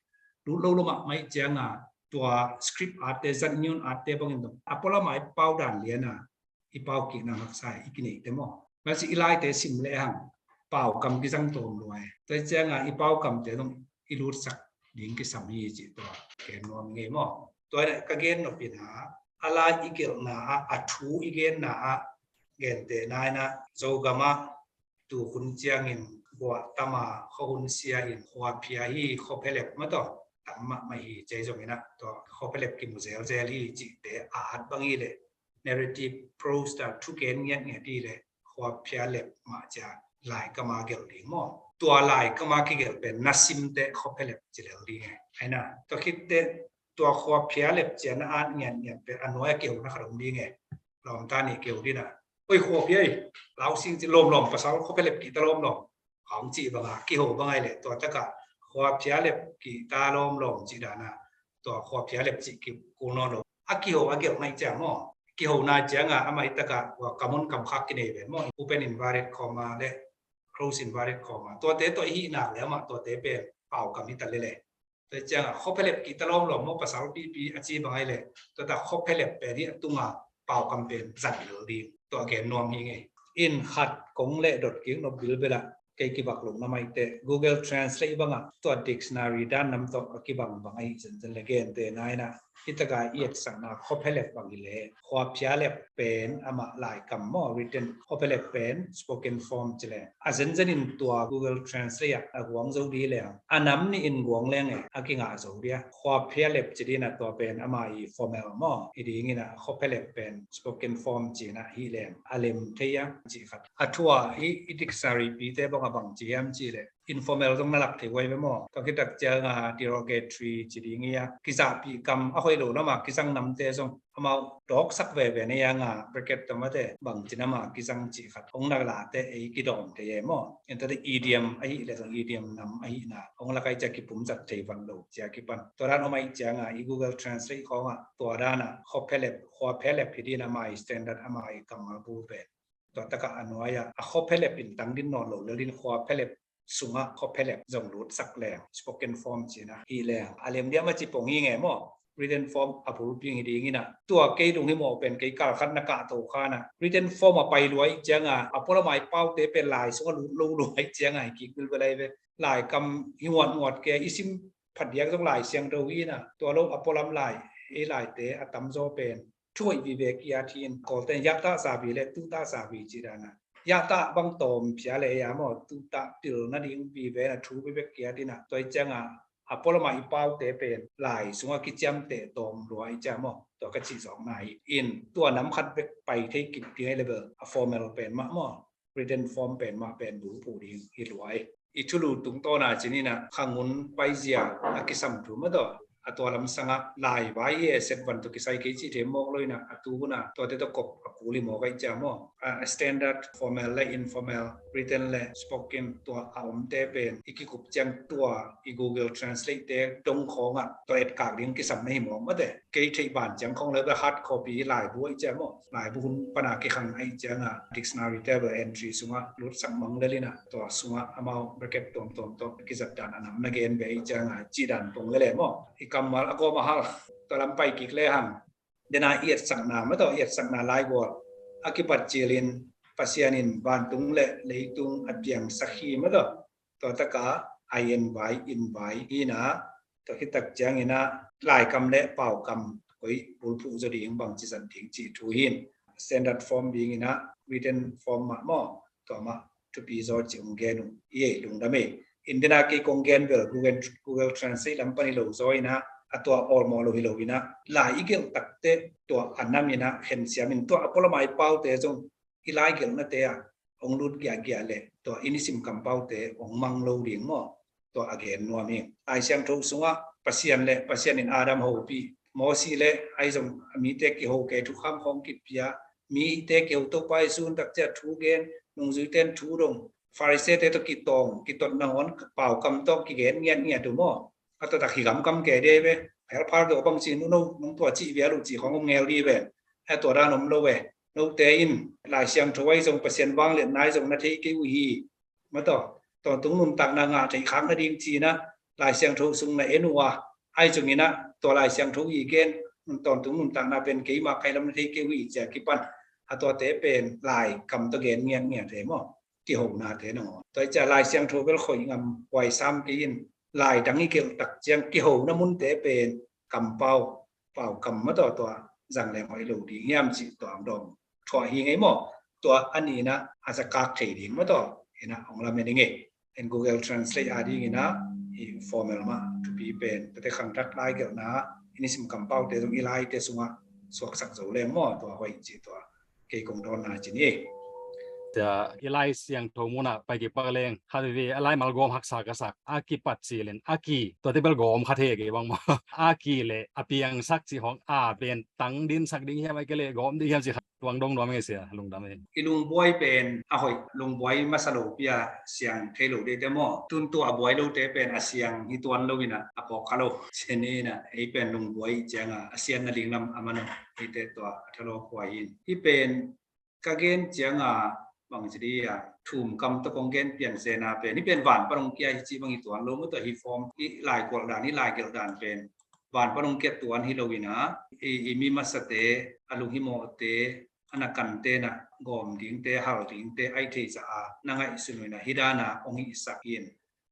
Lut lo lo mahmah i cianga tua script art te, zat ngiun art te bangin dong a pualama i pau dan liana i pau kikna haksa i kineihte maw. Masi i laite sim lehang pau kam kizang tawm lua e. Tua i cianga i pau kamte dong i lutsak ding kisam hi cih tua ken nuam ngei maw. Tua ina ka gen nopina a lai i gelhna ah, a thu i genna ah, gente naina Zogama tu hun ciangin guahtama khuahun sia in khuaphia hi, khuaphialep mataw tam mahmah hi, cei zongina tua khuaphialep kimu zelzel hi cihte a at bang hi le narrative prose ta thugen ngiatngiat hi le khuaphialep mah cia laikama gelh ding maw. Tua laikama kigelh pen na simte khuaphialep ci lel ding e. Aina tua khitte tua khuaphialep cia na at ngiatngiat pen a nuai a kihona khat om ding e. Lawmta nih keu dina. Oi khuaphia ei, lausing ci lawmlawm pasal khuaphialep kihta lawmlawm. Hong cih banga kiho bang ai le tua taka khuaphialep kihta lawmlawm cih dana tua khuaphialep cih kikul nawn lo. A kiho a gelh mai ciang maw. Kihona cianga a mai taka tua kamun kamkhak kinei ven maw. Open inverted comma le close inverted comma. Tuate tua i hih nak le amah tuate pen pau kam hi ta lele. Tua cianga khuaphialep kihta lawmlawm maw pasal pipi a ci bang ai le. Tua ta khuaphialep pen hi a tunga pau kam pen zang lel ding. Tua gen nuam hi ngei. In khat kong le dot kik nop bilbela kei kibak lo na maite Google Translate banga tua dictionary dan nam tawh a kibang bang ahi zenzen le gente naina. Hi taka i etsakna khuaphialep bang hi le khuaphialep pen amah laikam maw, written, khuaphialep pen spoken form ci le. A zenzenin tua Google Translate ah a guang zo di le a nam nih in guang leng e a kingah zo dia. Khuaphialep ci dina tua pen ama i formal maw. I dingina khuaphialep pen spoken form cina hi leng a lem thei a ci khat. A thua i, i dictionary pite bang a bang ci hiam ci le informal zong na lak thei uai ve maw. Tua kitak cianga derogatory ci ding ia kizahpih kam a hoih lo lama kizang namte zong amau dawksak veve na ianga bracket tamate bangci nama kizang cih khat hong na lahte ei kidawm thei e maw. Entate idiom ahi le zong idiom nam ahina hong lakai cia kipumzat thei van lo cia kipan. Tua dan om ahi cianga i Google Translate khawngah tua dana khuaphialep, khuaphialep hi dina ama i standard ama i kammal bu pen. Tua taka a nuai-ah a khuaphialep in tang din nawn lo lel din khuaphialep sungah khuaphialep zong lutsak leng spoken form cina hi leng a lem diam a ci pong hi nge maw. written form a bulpi hi ding ina. Tua kei lunghimawh pen kei kalkhat na kahto khan a written form a pai lua ih cianga a pualamai paute pen lai sungah lut lo lua ih cianga hi kik bilbel ahi ve. Lai kam hi nguatnguat kei i sim phadiak zong Lai Siangtho hi ina. Tua lo a pualam lai, ei laite a tamzaw pen thu hoih vive kiat hi in. Kawlten yahta savi le tuta savi ci dana. Yahta bang tawm phia le ya maw, tuta pil nading vive na thu bebek kiat ina. Tua ih cianga a pualamai paute pen lai sungah kiciamteh tawm lua ih ciang maw. Tua ka cih zawkna hi in. Tua nam khat bek pai thei kik ding ahi le bel a formal pen mah maw, written form pen mah pen bulphuh ding hi lua hi. I thulu tungtawna cin ina khangun paizia a kisam thu mah tawh a tua lamsangah lai vai hi e, set van tawh kisai kei cih thei mawk lo ina, a tu huna tuate tawh kop a kul hi mawk aih ciang maw. A standard formal le informal, written le spoken, tua a omte pen i kikup ciang tua i Google Translate te dong khawngah tua etkak ding kisam na hi mawk mate. Kei theih ban ciang khawng le bel hard copy laibu aih ciang maw, laibu hun pana kikhang aih cianga dictionary te bel entry sungah lutsak mang lel ina, tua sungah amau bracket tuamtuam tawh kizat dan a nam na gen ve aih cianga cih dan pong lele maw. I kammal a gawm a hal tua lam pai kik le hang. Dena i etsakna mah tawh i etsakna laigual a kipat cilin Pasian in vantung le leitung a piangsak hi mah tawh. Tua taka a en vai in vai hi ina, tua khitak ciang ina laikam le paukam koi bulphuh zaw ding bangci zat ding cih thu hi in. Standard form ding ina written form mah maw, tua mah thupi zaw ci ung gen uh i ei lungdam ei. Indena kei kong gen bel Google, Google Translate lam pan hi lo zaw ina, a tua awlmawh lo hi lo ina, lai i gelh takte tua a nam ina khensiam in tua a pualamai paute zong i lai gelhnate ah hong lut giahgiah le tua i nisim kampaute hong mang lo ding maw. Tua a gen nuam hi. Lai Siangtho sungah Pasian le Pasian in Adam hopih, Mosi le ahi zong a mite kiho kei thukham khawng kipia, mite kiho Topa Jesu hun tak ciah thu gen, nungzuite in thu dong, Farisee te tawh kitawng kitot nangawn paukam tawh kigen ngiatngiat uh maw. A tua tak hi gamkam kei dei ve. Helphar dawh bang ci nuno nong tua cih vial uh cih khawng om ngel di ve. A tua dan om lo ve. Note in Lai Siangtho ahi zong Pasian vangliatna ahi zong na thei kei uh hi. Mataw, tawntung nuntakna ngah theih khak nading cina Lai Siangtho sung na en uh a, ahi zongina tua Lai Siangtho i gen tawntung nuntakna pen keimah kailam na thei kei uh hi cia kipan a tuate pen lai kam tawh gen ngiatngiat he maw? Kihonate nangawn tua hi cia Lai Siangtho bel khoih ngam huai sam kei in lai dang i gelh tak ciang kihona munte pen kampau, pau kam mataw tua zang leng hoih lo ding hiam cih tua ang dawng thuah hi ngei maw? Tua a nihna a zakak thei ding mataw ina hong lamen i ngei. En Google Translate a dingina i formal mah thupi pen tate khangthak lai gelhna i nisim kampaute zong i laite sungah suaksak zo leng maw? Tua hoih cih tua kei kong dawnna cin hi. Tua i Lai Siangtho munah pai kik pak leng khat veve a laimal gawm haksa ka sak a kipat cilin a ki tuate bel gawm kha thei kei bang maw? A ki le a piangsak cih hong a pen tang dinsak ding hiam a kei le gawm ding hiam cih khat tuang dong nuam ngei sia lungdam hi. I lungbuai pen a hoih lungbuai masa lo pia siang thei lo deite maw? Tun tua a buai lote pen a siang hi tuan lo ina a pawk kha lo. Cin ina ei pen lungbuai cianga a sian na linglam a man eite tua a thalo kuai in. Hi pen ka gen cianga bang ci di a thum kam tawh kong gen pian sena pen hi pen van pan hong kia hi ci bang hi tuan lo mataw hi form i lai kual dan i lai gelh dan pen van pan hong kia tuan hi lo ina i, i mi masate a lunghimawhte a na kante na gawm dingte hal dingte ai thei sa a na ngaihsun uh ina hi dana hong hihsak in.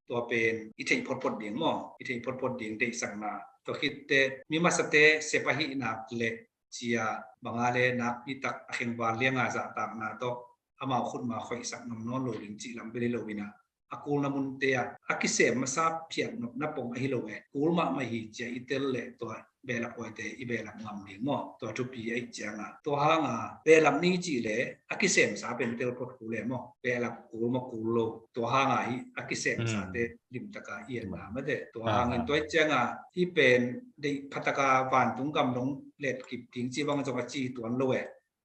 Tua pen i theih photphot ding maw? I theih photphot ding deihsakna. Tua khitte mi masate sep ahihnak le cia banga le nakpi tak a khengval lianga zahtakna tawh amau khutma khoihsak ngam nawn lo ding cih lam bel hi lo ina a kulna munte ah a kisem masa phiat nopna pong ahi lo e. Kul mahmah hi cia i tel le tua behlap huaite i behlap ngam ding maw? Tua thupi aih cianga tua hanga behlap ni cih le a kisemsa pen tel phot kul e maw? Behlap kul maw kul lo tua hanga hi a kisemsate limtaka i enna mate. Tua hangin tua aih cianga hi pen deih phataka vantung gam dong let kip ding ci bang zong a ci tuan lo e.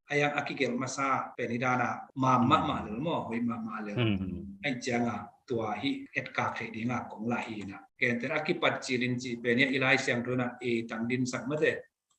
A yang a kigelh masa pen hi dana mam mahmah lel maw? Hoih mahmah lel. Aih cianga tua hi etkak theih dinga kong lah hi ina. Genten a kipat cilin cih pen hi a i Lai Siangtho na e tang dinsak mate.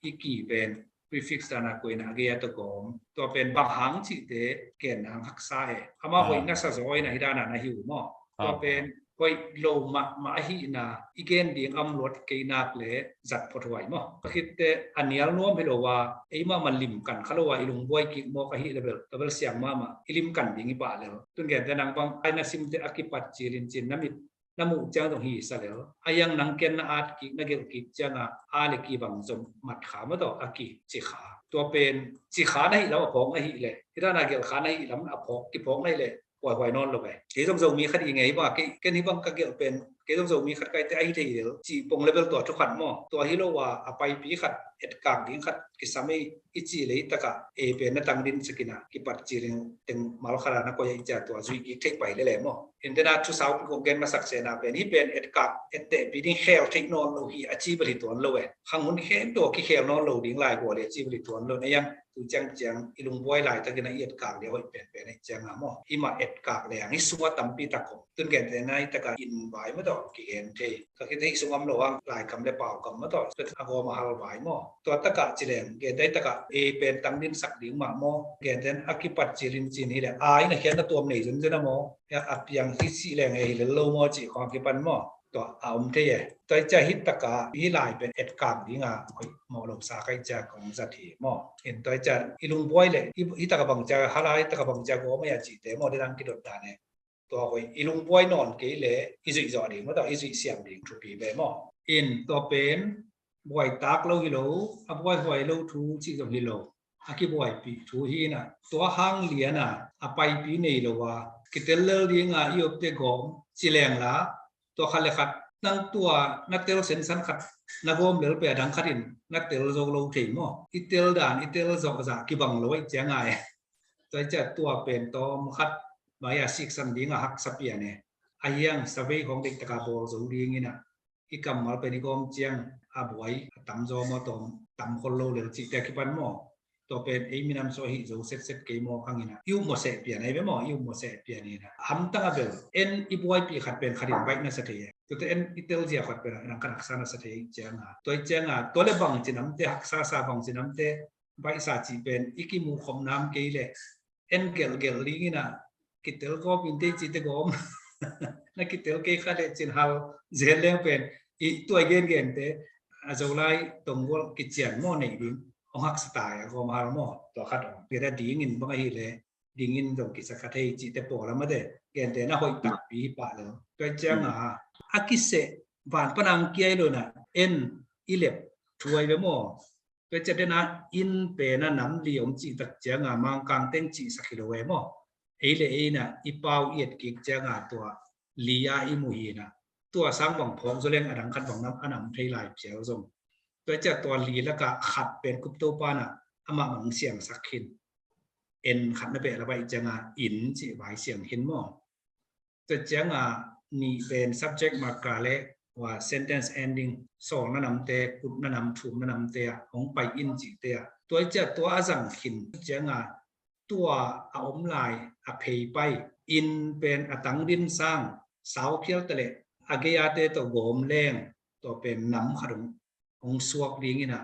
I ki pen prefix dana koina a gei a tawh gawm tua pen bang hang cihte ken nang haksa e. Ama hoih nasa zaw ina hi dana na hi uh maw? Tua pen hoih lo mahmah ahihna i gen ding a om luat kei nak le zat phot huai maw. Ka khitte a nial nuam hi lo a, ei mahmah lim kan kha lo a i lungbuai kik mawk ahih le bel, tua bel siang mahmah, i lim kan ding i pah lel. Tun gente nang bang ai na simte a kipat cilincin na mit na muh ciang zong hi sa lel. A iang nang ken na at kik na gelh kik cianga a le ki bang zom mat kha maw tawh a ki ci kha. Tua pen ci kha na hih lam a phawk na hih le, hi dana gelh kha na hih lam a phawk, kiphawk na hih le, huaihuai nawn lo ve. Kei zong Zomi khat i ngei ba, kei, ken hi bang ka gelh pen, kei zong Zomi khat kaite ahi thei lel, ci pong le bel tua thu khat maw. Tua hi lo a, a paipi khat, etkak ding khat, kisam ei, i ci le i takah, ei pen na tang din sakina, kipat ci ling teng mal khat a na koi a i cia tua zui kik thei pai le le maw. Intena thu sau pi kong gen masak sena pen, hi pen etkak, ettehpi ding khel thei nawn lo hi, a ci bel hi tuan lo e. Khang hun khem tua kikhel nawn lo ding lai gua le a ci bel hi tuan lo na iang. Tu ciangciang i lungbuai laitakin a i etkak le hoih penpen a i cianga maw. I mah etkak le ang i sua tampi tak om. Tun gente na i taka in vai maw tawh kigen thei. Ka khit hei sung om lo ang laikam le paukam maw tawh a gawm a hal vai maw. Tua takah ci leng gente i takah ei pen tang din sak ding mah maw. Gente a kipat ci lincin hi le ai na khiat na tuam nei zunzun a maw. A piang hi ci leng ei hi le lo maw ci khawng kipan maw. Tua a om thei e. Tua i cia hi taka hi lai pen etkak dinga hoih mawh lo sa ka i cia kong zat hi maw. In tua i cia i lungbuai le hi taka bang cia hala hi taka bang cia gawm a ia cihte maw dinang kidot dan e. Tua hoih i lungbuai nawn kei le i zuih zawh ding maw tua i zuih siam ding thupi ve maw. In tua pen buai tak lo hi lo, a buai huai lo thu cih zong hi lo. A kibuaipih thu hi na, tua hang liana a paipi nei lo a kitel lel dinga i opte gawm ci leng la, tua khat le khat nang tua na tel sensan khat na gawm lel pe a dang khatin na tel zo lo thei maw. I tel dan i tel zawh zah kibang lo aih cianga e. Tua i cia tua pen tawm khat mai a siksan dinga haksa pian e. A hiang savei khawng deih taka bawl zo dingina i kammal pen i gawm ciang a buai a tam zaw maw tawm tam khol lo lel cihte a kipan maw. Tua pen ei minam saw hih zo setset kei maw khangina i uh mawseh pian ei ve maw i uh mawseh pian ina. Hamtang a bel en i buaipi khat pen khatin baih na sa thei e. Tuate en i tel zia khat pen a nang khat haksa na sa thei cianga. Tua i cianga tua le bang cinamte haksa sa bang cinamte baihsa cih pen i kimuh khop nam kei le en gelhgelh dingina kitel gawp in tei cite gawm. Na kitel kei kha le cin hal zel leng pen i tuai gengente a Zolai tonggual kician maw nei ding hong haksa tai a gawm hal maw tua khat hong pia da dingin bang ahi le dingin dong kisa kha thei cite pawl a mate gente na hoih takpi hi pah lo. Tua i cianga a kiseh van panang kiai lo na en i lep thuai ve maw. Tua ciat dena in pena nam li om cih tak cianga mangkang teng cihsak hi lo e maw. Ei le eina i pau i et kik cianga tua li a i mu hina. Tua sang bang phawk zo leng a dang khat bang nam a nam thei lai phial zong. Tua ciat tua li laka khat pen kup to pana amah bang siangsak hin. En khat na beh la baih cianga in cih vai siang hin maw. Tua cianga nih pen subject marker le wa sentence ending sawl na namte, kut na nam, thum na namte a hong pai in cihte a tua i cia tua a zang khin cianga tua a om lai a phei pai in pen a tang din sang sau phial ta le a gei ate tawh gawm leng tua pen nam khat hong hong suak dingina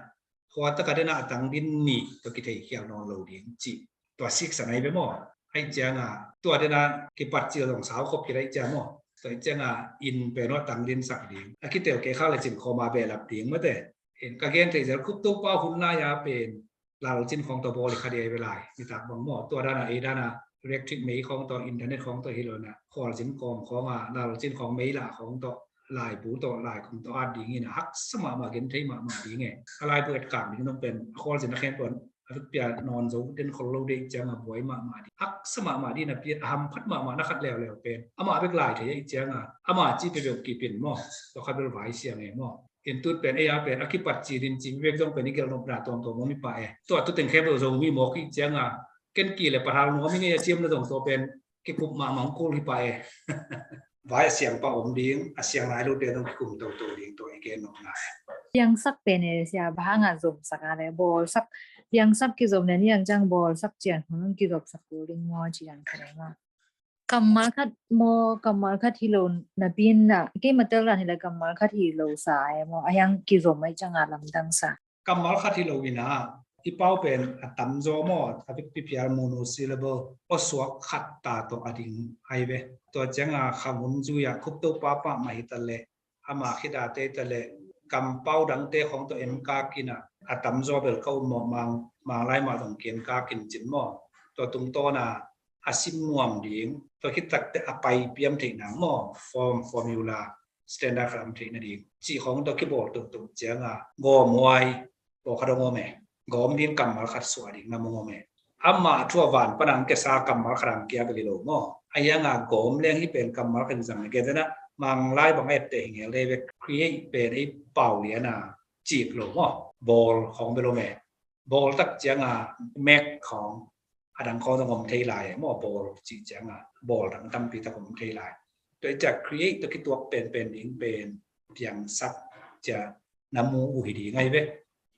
khua taka dena a tang din nih tua kithei khial nawn lo ding cih tua siksan ai ve maw. Ai cianga tua dena kipat cil zong sau khop kit ai cia maw. Tua ai cianga in pen a tang din sak ding a kitel kei khak le cin khawma behlap ding mate. In ka gen thei zel kup to pa hun lai a pen lalcin khawng tawh bawl i kha dia i ve lai nitak bang maw. Tua dana ei dana electric mei khawng tawh internet khawng tawh hi lo na khualcin kawm khawnga lalcin khawng mei lah khawng tawh laibu tawh laikhum tawh at dingin a haksa mahmah gen thei mahmah ding e. A laibu etkak ding nong pen a khualcin a khen puan a vekpia nawn zo den khol lo deih cianga buai mahmah ding haksa mahmah ding a piat a hamphat mahmah na khat leuleu pen amah vek lai thei a i cianga amah ci pia beuh kipin maw. Tua kha bel vai siang e maw. Intut pen ei a pen a kipat ci din ci vek zong pen i gelh nopna tuamtuam om i pah e. Tua tu teng khem lo zo mi mawk i cianga ken ki le pathal nuam i ngei a ciam na zong tua pen kikup mahmah kul hi pah e. Vai a siang pah om ding a siang nai lote zong kikum toto ding tua i gen nopna e. Piangsak pen e sia bang hanga zomsak a le bawlsak piangsak kizom le niang ciang bawlsak cian hun kizopsak kul ding maw ci dan kha le maw. Kammal khat maw kammal khat hi lo napi in na keima tel dan hi le kammal khat hi lo sa e maw a hiang kizom ai cianga lamdang sa. Kammal khat hi lo ina i pau pen a tamzaw maw, a vekpi phial monosyllable, awsuak khat ta tawh a ding ai ve. Tua cianga khang hun zui-a Khupto papa mah hi ta leh, ama khit a te ta leh, kampau dangte khawng tawh en kakin a, a tamzaw bel ka um maw, mang, manglai mah zong ken kakin cin maw. Tua tungtawna a sim nuam ding, tua khit takteh a paipiam theihna maw, form, formula, standard khat om theihna ding cih khawng tawh kibawl tohtoh cianga gawm huai pawlkhat hong om e. Gawm ding kammal khat suah ding nam hong om e. Amah a thu a van pana hong kiasa kammal khat hong kia bel hi lo maw. A hianga gawm leng hih pen kammal khat in zang na gen tena, manglai bang a etteh hi ngel dei ve, create pen ei pau liana cik lo maw. Bawl khawng bel om e. Bawl tak cianga make khawng, a dang khawng zong om thei lai e maw, bawl cih cianga bawl dang tampi tak om thei lai. Tua i ciah create tawh kituak penpen ding pen piangsak cia na mu uh hi ding ai ve.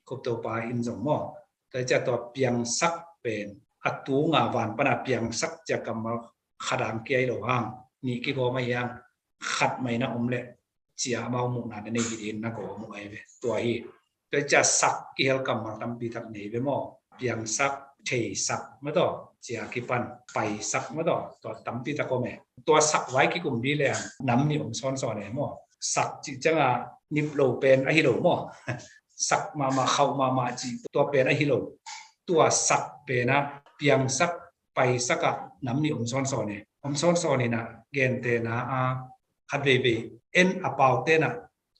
Khupto pa in zong maw. Tua i ciah tua piangsak pen a tunga van pana piangsak cia kammal khat hong kia hi lo hang, nih kigawm a hiang khat mah in a om leh cia amau muhna na nei hi ding na gawm uh ai ve. Tua hi. Tua i ciah sak kihel kammal tampi tak nei ve maw. Piangsak, theisak maw taw, cia kipan, paisak maw taw, tua tampi tak om e. Tua sak vai kikum dih leng nam nih om sawnsawn e maw. Sak cih cianga nip lo pen ahi lo maw. Sak mahmah, khauh mahmah cih tua pen ahi lo. Tua sak pen a piangsak, paisak ah nam nih om sawnsawn e. Om sawnsawn in a gentehna a khat veivei en a pau ten a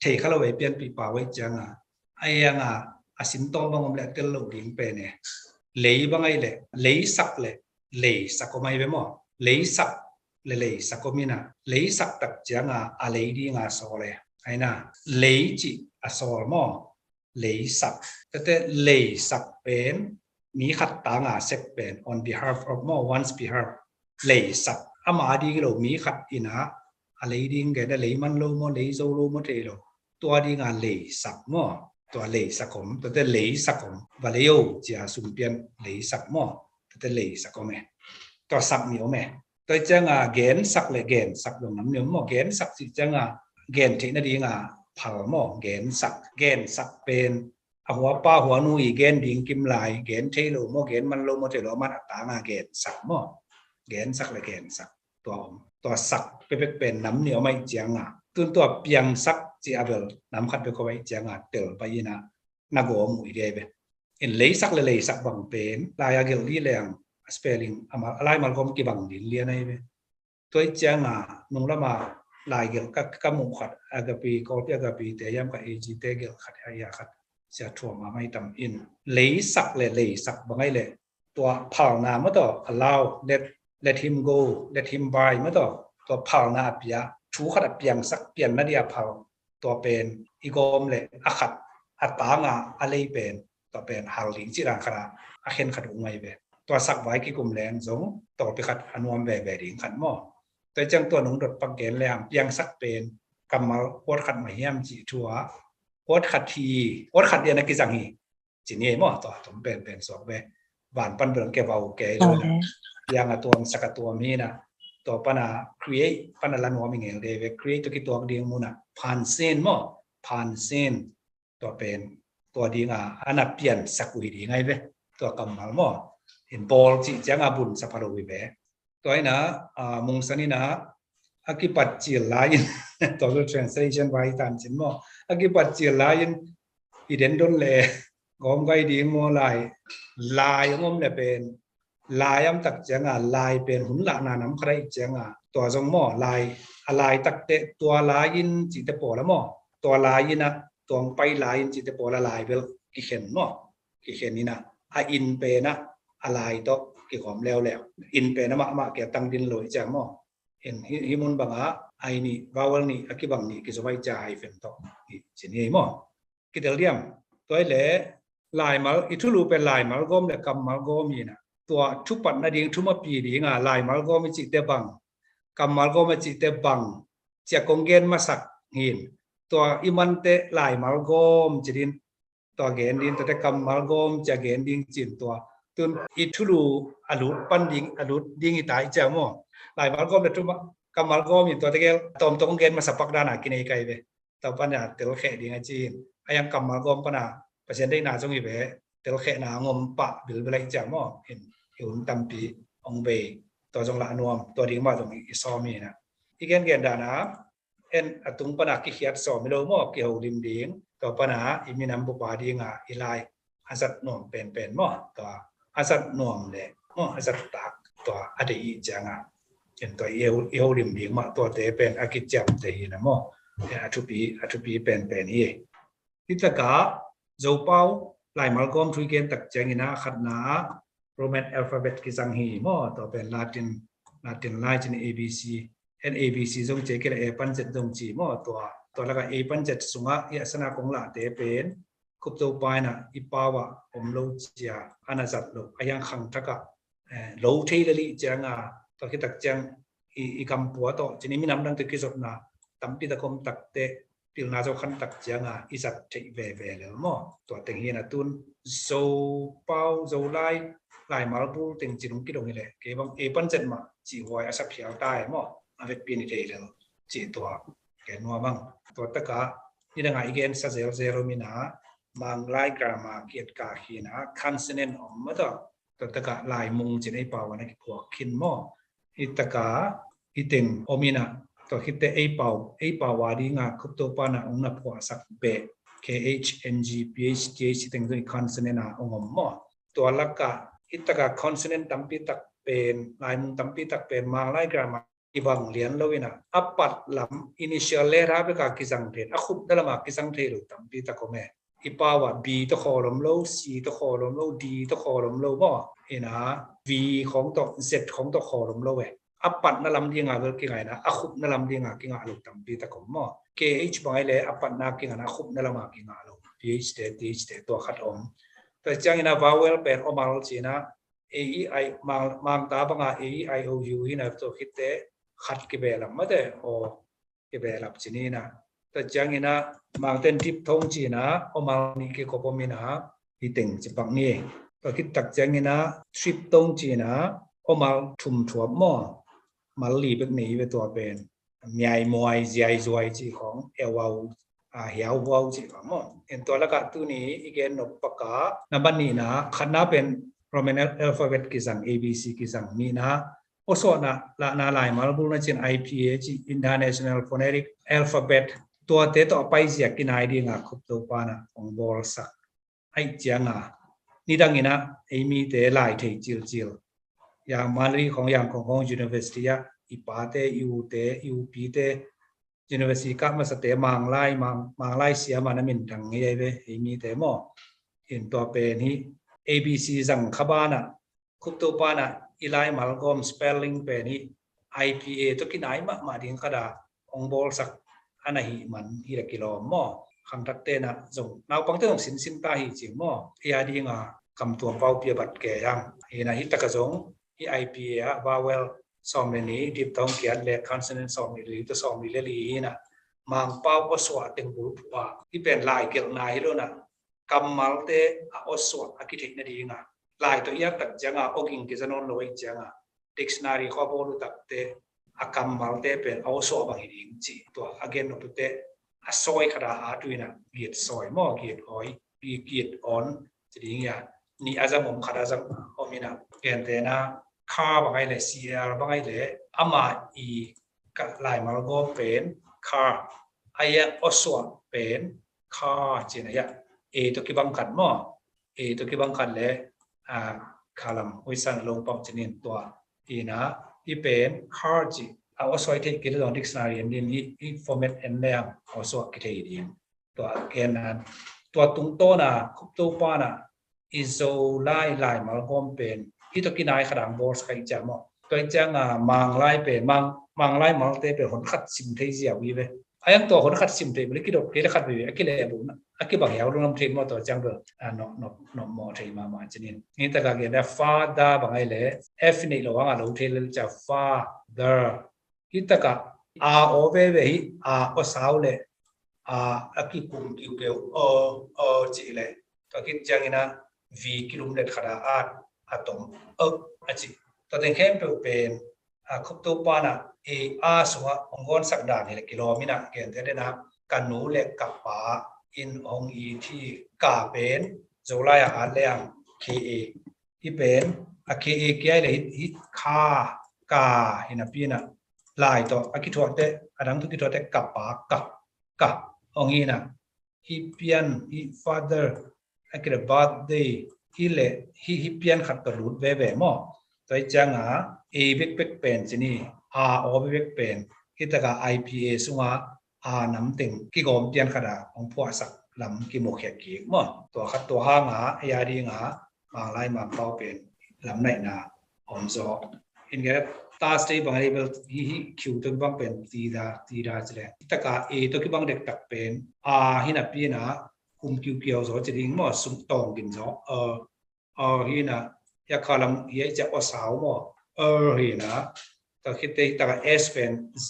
thei kha lo ei pianpih pau ei cianga, a hianga a simtawm bang om leh a tel lo ding pen e. Lei bang ai leh, leisak leh leisak om ai ve maw. Leisak leh leisak om in a, leisak tak cianga a lei dinga sawl e. Aina, lei cih a sawl maw. Leisak. Tete leisak pen mi khat tanga sek pen, on behalf of maw, one's behalf. Leisak. Ama ding lo mi khat in a, a lei ding gen a, lei man lo maw, lei zo lo maw, thei lo. Tua dinga leisak maw. Tua leisak om, tua te leisak om. Va lei o cia sumpian leisak maw. Tua te leisak om e. Tua sak nih om e. Tua cianga gensak leh gensak zong nam nih om maw. Gensak cih cianga gen theih nadinga phal maw. Gensak. Gensak pen a huapa huanu i gen ding kim lai, gen thei lo maw, gen man lo maw, thei lo man a tanga gensak maw. Gensak leh gensak. Tua om. Tua sak pekpek pen nam nih om ai cianga. Tun tua piangsak cih a bel nam khat bek om ai cianga tel pai in a na gawm uh hi dei ve. In leisak leh leisak bang pen lai a gelh dih leng a spelling a laimal gawm kibang ding lian ai ve. Tua i cianga nunglama lai gelh ka, ka muh khat, Agape, Kawlpi Agape te hiam ka A G te gelh khat, a ia khat sia thuam a maitam in. Leisak leh leisak bang ai leh tua phalna maw taw, allow, let, let him go, let him by maw taw, tua phalna a pia, thu khat a piangsak, pianna dia phal, tua pen i gawm leh a khat a tanga a lei pen tua pen hal ding cih dan khat a, a khen khat uh ngai ve. Tua sak vai kikum leng zong tawlpi khat a nuam veve ding khat maw. Tua ciang tua nung dot pak gen leng piangsak pen kammal word khat mah hiam cih thu a, word khat hi, word khat dia na kizang hi. Ci ni maw, tua tum penpen suak ve. Van pan bel kevau kei lo na. Piang a tuam, sak a tuam hi na. Tua pana create pana la nuam i ngel dei ve. Create tua kituak ding muna. Phan sin maw. Phan sin. Tua pen tua dinga ana piansak uh hi ding ai ve. Tua kammal maw. In bawl cih cianga bun sa pha lo hi ve. Tua ina, ah, Mungsan ina a kipat cil lai in, tua translation vai tan cin maw. A kipat cil lai in i den don le gawm gai ding maw lai. Lai om le pen lai am tak cianga lai pen hun lahna nam khat ai cianga tua zong maw lai a lai takte tua lai in cite pawl a maw tua lai in a tuang pai lai in cite pawl a lai bel kikhen maw kikhen in a a in pen a a lai tawh kikawm leuleu in pen a mahmah kia tang din lo i ciang maw in hi mun banga ai nih vowel nih a kibang nih kizo ai cia hyphen tawh i cin hi maw. Kitel diam. Tua i le laimal i thulu pen laimal gawm le kammal gawm hi na tua thupat nading thumapi dinga laimal gawm i cihte bang kammal gawm i cihte bang cia kong gen masak hin tua i mante laimal gawm ci din tua gen din tua te kammal gawm cia gen ding cin tua tun i thulu a lut pan ding a lut ding i tai cia maw. Laimal gawm le thuma kammal gawm in tua te gel tawm tawng gen masa pak dana kinei kai ve. Tau pana tel kheh ding a cin a yang kammal gawm pana Pasian deihna zong hi ve. telkhehna ngom pah bilbel aih ciang maw, in i hun tampi hong bei, tua zong lah nuam, tua ding mah zong i sawm hi na. I gengen dana en a tung pana kikhiat sawm hi lo maw, kiholim ding, tua pana i minam bupa dinga i lai a zat nuam penpen maw, tua a zat nuam le maw, a zat tak tua a deih i cianga, en tua i holim ding mah tuate pen a kiciamte hi na maw, a thupi, a thupi penpen hi. Hi taka Zopau laimal gawm thu i gen tak ciangina khatna ah Roman alphabet kizang hi maw, tua pen Latin, Latin lai cin A B C, en A B C zong ci kei le A pan Z zong ci maw, tua, tua laka A pan Z sungah i a sana kong lahte pen Khup Topa ina i pau ah om lo cia, ana zat lo, a hiang khangthak ah lo thei le lih cianga tua khitak ciang i, i kampua tawh cin i minam dang tawh kizopna tampi tak om takte pilna zo khan tak cianga i zat theih veve lel maw. Tua teng hi na tun Zopau, Zolai, laimal bul teng cin hong kidong hi leh kei bang A pan Z mah cih huai a sa phial tai maw, a vekpi ni thei lel cih tua kei nuam ang. Tua taka nidanga i gen sa zelzel om ina Manglai grammar kiat ka hi na consonant om maw, tua tua taka laimung cin ei pau ana kiphuak khin maw. Hi taka hi teng om ina tua khitte ei pau, ei pau a dinga Khup Topa na ong na phuahsak beh K H, N G, P H, T H teng zong i consonant a ong om maw. Tua laka hi taka consonant tampi tak pen, laimung tampi tak pen Manglai grammar i bang lian lo ina a pat lam initial letter beka kizang thei, a khupna lama kizang thei lo tampi tak om e. I pau ah B tawh khawl om lo, C tawh khawl om lo, D tawh khawl om lo maw. Ina V khawng tawh, Z khawng tawh khawl om lo e. A patna lam dinga bel kingaina, a khupna lam dinga kingah lo tampi tak om maw. K H bang ai le a patna kingana, a khupna lama kingah lo. P H te, T H te tua khat om. Tua ciangina vowel pen omal cina A E I, Mang, Mangta banga A E I O U hina tua khitte khat kibehlap mate, aw kibehlap cin hina. Tua ciangina Mangten diphthong cina omal nih kikop om ina hi teng cipak ni. Tua khit tak ciangina triphthong cina omal thum thuap maw, mal li bek nei ve tua pen. Miai muai ziai zuai ci khong, ewau, a, hiau huau ci khong maw. En tua laka tuni i gen nop paka namba nihna, khatna pen Roman al-, alphabet kizang, A B C kizang, nihna awsuahna lahna laimal bulna cin I P A ci, International Phonetic Alphabet, tuate tawh a paizia kinai dinga Khup Topa na ong bawlsak aih cianga nidangina ei mite lai thei cilcil, Yang Mali khong, Yang Kong khong University ah i pate, i ute, i upite, University kah masate Manglai, Mang, Manglai siama na min dang ngei ai ve ei mite maw. In tua pen hi A B C zang khabana Khup Topa na i laimal gawm spelling pen hi I P A tawh kinai mahmah ding khat a ong bawlsak ana hi man hi la kilawm maw. Khangthakte na zong naupangte zong sinsin ta hi cing maw. Hi a dinga kamtuam vaupi a bat kei hang. Hina hi taka zong hi I P A ah vowel sawm le nih, diphthong kiat le consonant sawm le li, tua sawm le li hina Mangpau awsuah teng bulphuh a hi pen lai gelhna hi lo na kammalte a awsuah a kitheih nadinga lai tawh i ak tak cianga awging kiza nawn lo aih cianga dictionary khua bawl uh takte a kammalte pen a awsuah bang hi ding cih tua a gen nop uh teh a sawi khat a at uh ina giat sawi maw, giat awi, giat awn ci ding ia, nih a zang om khat a zang om ina gentena car bang ai le C A R bang ai le ama i ka laimal gawm pen car, a ia awsuah pen car cina ia A tawh kibang khat maw, A tawh kibang khat le, a, khalam uisan lo pau cinin tua ina hi pen car ci a awsuah i theih kei le zong dictionary en din hi, hi format en le ang awsuah kithei ding. Tua kenan tua tungtawna Khup Topa na i Zolai laimal gawm pen hi tawh kinai khat a ong bawlsak aih ciang maw. Tua aih cianga Manglai pen, Mang, Manglai malte pen hon khat sim thei ziau hi ve. A iang tua hon khat sim thei bel i kidop kei le khat veve a kilehbuh na a kibang hiau lunglam thei maw, tua ciang bel a nop, nop, nop mawh thei mahmah cinin. Hi taka gen le father bang ai le F neih lo hanga lo thei lel cia father. Hi taka a aw veve hi a aw sau le a a kikum kiukeu aw aw cih le tua khit ciangina V kilum let khat a at a tom aw a cih. Tua teng khempeuh pen a Khup Topa na ei a sungah hong gawnsak dan hi le kilawm ina gente dena ka nu le ka pa in hong it hi, ka pen Zolai a at le ang K A. Hih pen a K A kia le hih, hih ka, ka hi napi in ah lai tawh a kithuahte, a dang tawh kithuahte ka pa, ka, ka hong hi in ah, hih pian, hih father, a kile birthday, hih le hih, hih pian khat tawh lut veve maw? Tua hi cianga A bekbek pen ci ni, A aw bekbek pen, hih taka I P A sunga A namteng kigawm pian khat a hong phuahsak lam kimukhia kik maw? Tua khat tua hanga ei a dinga Manglai Mangpau pen lamnaihna om zaw. In ke Thursday bang a bel hih, hih Q tawh kibang pen tida, tida ci le. Hih taka A tawh kibang dektak pen A hi napi in ah kum kiukiau zaw ci ding maw, sung tawng gin zaw. Aw, aw hi in ah, hia khalam hia i ciah aw sau maw? Aw hi in ah. Tua khit teh hih taka S pen Z,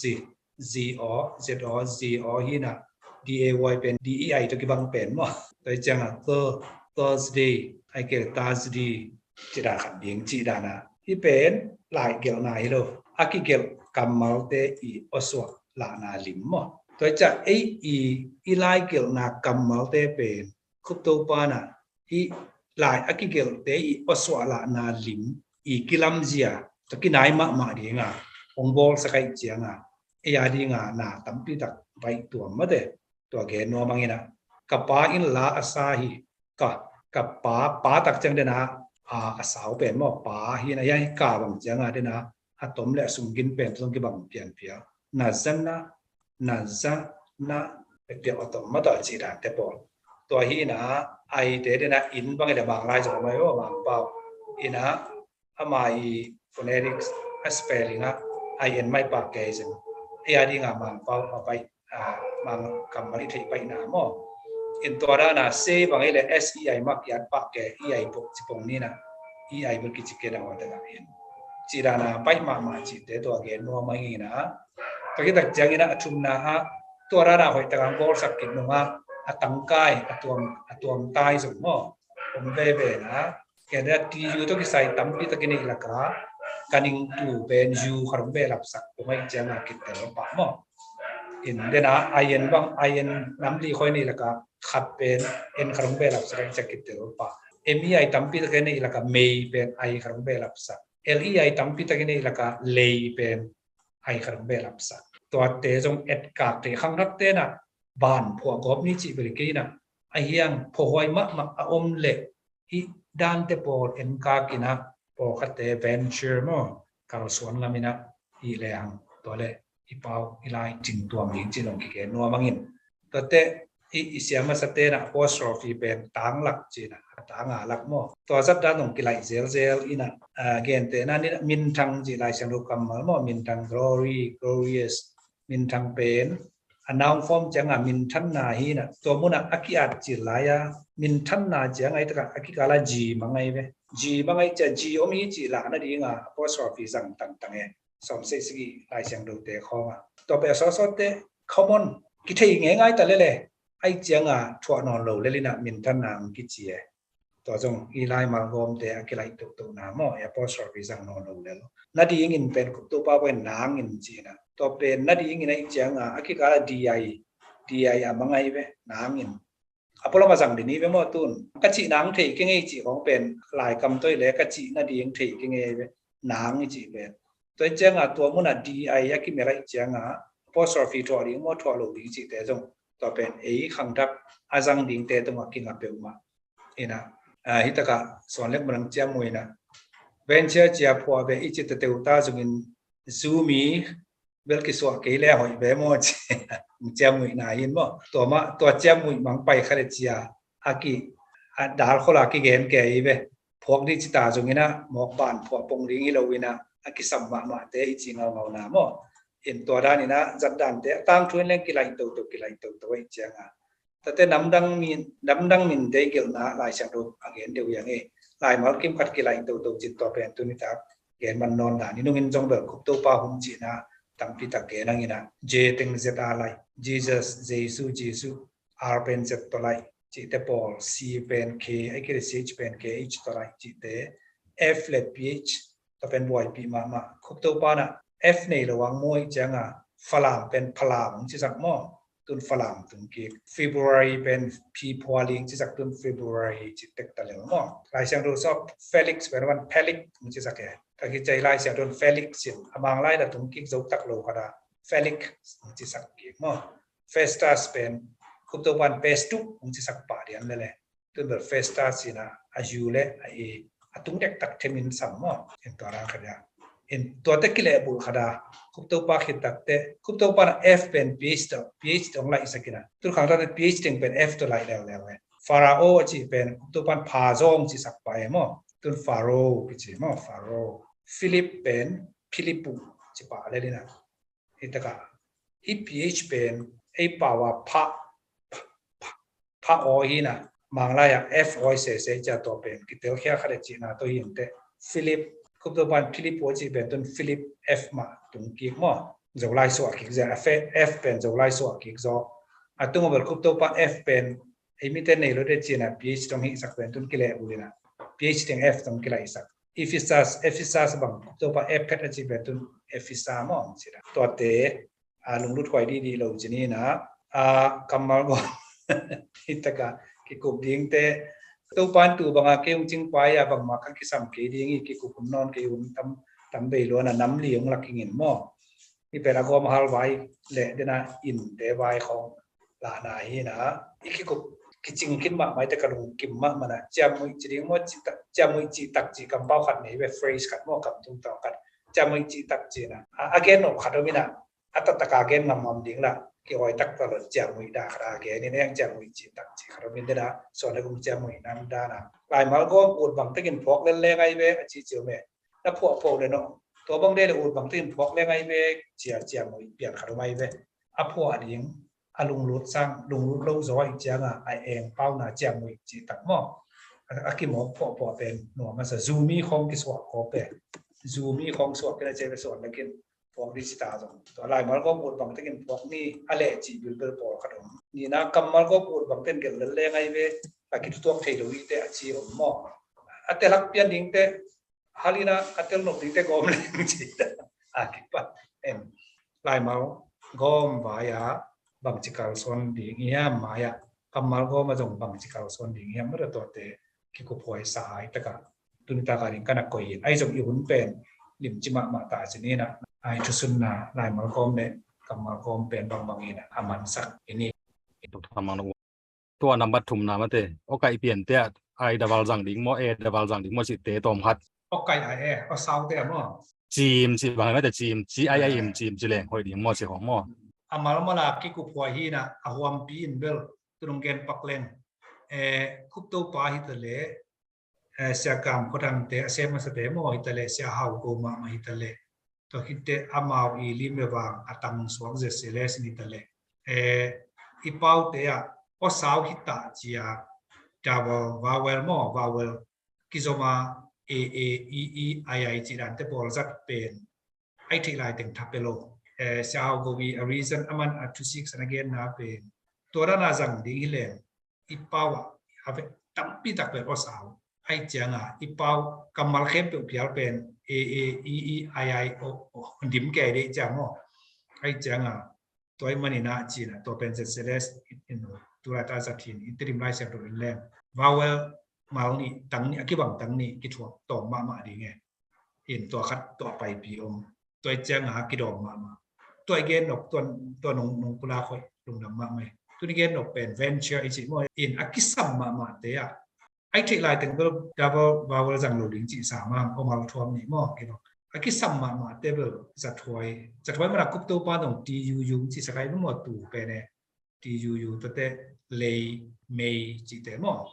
Z aw, Z aw, Z aw hi in ah. D A Y pen D E I tawh kibang pen maw? Tua hi cianga Thu, Thursday, ai ke Thursday, ci dan khat ding ci dan a. Hih pen lai gelhna hi lo. A kigelh kammalte i awsuah lahna lim maw? Tua hi ciah ei i, i lai gelhna kammalte pen Khup Topa in ah hih lai a kigelhte i awsuah lahna lim i kilamzia tawh kinai mahmah dinga hong bawlsak ahih cianga ei a dinga na tampi tak baih tuam mate. Tua gen nuam ang in ah, ka pa in la a sa hi, ka, ka pa, pa tak ciang den a, a, a sau pen maw, pa hi in ah, hia hi ka bang cianga den a, a tom le a sung gin pen tua zong kibang pianpia. Na za na, na za na, pekpiak a tom mataw ci dante pawl. Tua hi in ah, ai te den a in bang i le Manglai zong mai o Mangpau. In ah, ama i phonetics a spelling ah I N mai pah kei zong. Ei a dinga Mangpau a baih, a, Mang kammal i theih baihna maw? In tua dana se bang i le S E I mah kiat pah kei, E I pok ci pong ni in ah, E I bel kici kei dang a dana in. Ci dana baih mahmah cite tua gen nuam ang in ah. Tua kitak ciangin ah a thumna ah, tua dana hoih taka bawlsak kik nung ah, a tangkai, a tuam, a tuam tai zong maw? Om veve na, kei a T U tawh kisai tampi tak i neih laka, ka ningtu pen U khat hong behlapsak, tua mai cianga kitel pah maw? In dena, I N bang, I N nam li khoi neih laka, khat pen N khat hong behlapsak, ai ciang kitel pah. M E I tampi tak i neih laka, mei pen I khat hong behlapsak. L E I tampi tak i neih laka, lei pen I khat hong behlapsak. Tuate zong etkak thei khangthak tena, ban phuah gawp ni cih bel kei na, a hiang phuahuai mahmah a om leh, hih dante pawl enkak in ah, pawlkhatte venture maw, kalsuan ngam in ah, hih lehang, tua leh, i pau, i lai, cing tuam ding cih zong kigen nuam ang in. Tuate, i, i sia masate na apostrophe pen tanglak cih na, a tanga lak maw. Tua zat dan zong kilaih zelzel in ah, a, gente na, ni, minthang cih Lai Siangtho kammal maw, minthang glory, glorious, minthang pen, a noun form cianga minthanna hi na, tua muna a ki-at cil lai-a, minthanna cianga hi taka a kikala G mang ai ve. G mang ai cia G om hi cih lahna dinga apostrophe zang tangtang e. Sawm sei sigi Lai Siangthote khawma. Tua pe a sawsawte common kithei ngeingai ta lele. Ai cianga thuah nawn lo lelina minthanna ang kici e. Tua zong i laimal gawmte a kilaih tohtona maw, i apostrophe zang nawn lo lel. Na dingin pen Khup Topa pen nangin cihna. Tua pen na dingin aih cianga a kikala D I, D I a mang ai ve, nangin. A pualama zang dini ve maw tun. Ka cih nang thei kei ngei cih khong pen, laikam toi le ka cih na ding thei kei ngei ve, nang i cih pen. Tua cianga tua muna D I a kimel aih cianga, apostrophe thuah ding maw thuah lo ding cihte zong. Tua pen ei khangthak a zang dingte tungah kinga peuhmah. Ina, a, hitaka suan lek manang ciamu ina. Venture cia phuah ve i ci teteu ta zungin zumi bel kisuah kei le hoih ve maw ci. Ciamu ina hin maw. Tua ma, tua ciamu mang pai kha le cia. A ki, a dal khola kigen kei ve. Phuak di cita zungina, mawk ban phuak pong ding hi lo ina. A kisam mahmah te i ci ngaungau na maw. In tua dan ina, zat dan te, tang thu in leng kilaih toto, kilaih toto i cianga. Tate namdang min, namdang min dei gelhna Lai Siangtho a gen deuh yang e. Laimal kim khat kilaih toto cin tua pen tuni tak gen man nawn dan. I nungin zong bel Khup Topa hum cihna tampi tak gen ang ina. J teng Z a lai. Jesus, Jesu, Jesu. R pen Z to lai. Cihte pawl, C pen K, ai kiri C H pen K, H to lai. Cihte F le P H, tua pen buaipih mahmah. Khup Topa na F nei lo ang muai cianga Falam pen Phalam ang cisak maw. tun Falam tung kik. February pen Piphualing cisak tun February ci tek ta lel maw. Lai Siangtho sawp Felix pen wan Pelik tung cisak e. Ka kicei Lai Siangtho Felix in a Mang lai da tung kik zo tak lo khat a Felix tung cisak kik maw. Festus pen Khup Topan Pestu tung cisak pah dian lele. Tun bel Festus in a, a yu le a e a tung dek tak themin sam maw. En tua ra khat a, en tuate kilehbulh khat a, Khup Topa khit takte, Khup Topa na F pen P H to, P H tong laih sak in a. Tun khang takte P H teng pen F to laih leuleu e. Pharaoh a cih pen Khup Topan Phazawng cisak pah e maw. Tun Pharaoh kici maw, Pharaoh. Philip pen Philipu ci pah lel in a. Hi taka, hi P H pen ei pau a pha, pha, pha, pha aw hi na, Mang lai a F aw sese cia tua pen kitel khia khat e cihna tua hi inte. Philip, Khup Topan Philip aw cih pen tun Philip F mah tung kik maw. Zolai suah kik zia, F, F pen Zolai suah kik zaw. A tung a bel Khup Topa F pen ei mite nei lo de cihna P H tong hih sak pen tun kilehbulh in a. P H teng F tong kilaih sak. Ephesus, Ephesus bang Khup Topa Ephet a ci pen tun Ephesa maw ci da. Tuate a lunglut huai didi lo ci ni na, a kammal gawm hi taka kikup dingte. Topan tu banga kei hong cing pai a bangma ka kisam kei ding hi, kikup hun nawn kei hun tam, tam bei luan a nam li hong lak ing in maw. Hi pen a gawm a hal vai le dena innte vai khawng lahna hi na, i kikup kicing khin mahmah i te ka lungkim mahmah na, ciamnuih ci ding maw, ciamnuih cih tak cih kampau khat nei ve, phrase khat maw, kam tungtawn khat, ciamnuih cih tak cih na. A gen nop khat om in a, a taktak a gen ngamngam ding la, kiawi taktak lo ciamnuih da khat a gen in, eng ciamnuih cih tak cih khat om in dena, suan a kum ciamnuih nam dana. Laimal gawm ut bang tekin phuak lel leng ai ve, a ci ciu me. Na phuah phuah le no. Tua bang de le ut bang tekin phuak leng ai ve, cia ciamnuih pian khat om ai ve. A phuah ding a lunglut sang, lunglut lo zaw ih cianga a eng pauna ciang uh ih cih tak maw. A kimawk phuahphuah pen nuam a sa, zumi khawng kisuah kawp e. Zumi khawng suah kina cia suah lakin phuak di cita zong. Tua laimal gawm ut bang tekin phuak ni a leh cih bilbel pawl khat om. Nina kammal gawm ut bang ten gelh lel leng ai ve, a kitutuak thei lo ih te a ci om maw. A telak pian ding te halina a tel nop dingte gawm leng ci ta. A kipat en. Laimal gawm vai-a bangci kalsuan ding hiam, mai-ah kammal gawm a zong bangci kalsuan ding hiam, mata tuate kikuphuai sa ai taka. Tuni taka ding kana koi in. Ai zong i hun pen limci mahmah ta ci nina. Ai thusunna laimal gawm le kammal gawm pen bangbang ina a mansak ini. Tua nambat thumna mate. Awkaih piante ah ai daval zang ding maw, e daval zang ding maw, cihte tawm khat. Awkaih ai e, awsaute ah maw. Cim cih bang mate, cim, ci ai ai im, cim ci leng hoih ding maw, ci khong maw. A malmal a kikuphuai hina, a huampi in bel tunung gen pak leng. E, Khup Topa hi ta le, eh, Sia Kam Khua Thangte, a sem masate maw hi ta le, Sia Hau Go mahmah hi ta le. Tua khitte amau i lim le vang a tang suak Z C L S ni ta le. Eh, i paute ah awsau hi ta cia, double vowel maw, vowel kizoma A, A, E, E, I, I ci dante bawl zat pen ai theih lai teng tha pe lo. Eh, Sia Hau Go i a reason aman a thusik san a genna pen tua dana zang ding hi leng i pau ah a vek tampi tak pen awsau. Ai cianga i pau kammal khempeuh phial pen A, A, E, E, I, I, O, O, dim kei dei ciang maw. Ai cianga tua i manina cina tua pen Z C L S in tulai ta zat hin i Tedim Lai Siangtho in leng vowel mal nih, tang nih, a kibang tang nih kithuak tawm mahmah ding e. In tua khat tua paipi om. Tua i cianga kidawm mahmah. Tua i gen nok tua, tua nong, nong pulak hoih lungdam mahmah e. Tuni gen nok pen venture i cih maw. In a kisam mahmahte ah ai theih lai teng bel double vowel zang lo ding cih sa mah, om a thuam nih maw, kinok. A kisam mahmahte bel zathuai. Zathuai mana Khup Topa dong T U U cih sa kai maw, tu pen e. T U U tuate lei, mei cihte maw.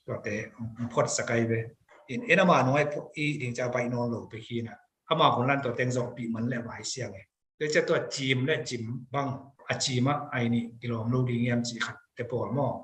Tuate phot sa kai ve. In, en ama nung ai phot i ding ca baih nawn lo pe hi na. Ama hun lan tua teng zawhpih man le vai siang e. Tua cia tua cim le cim bang a cim ah ai nih kilawm lo ding hiam cih khat te pawl maw.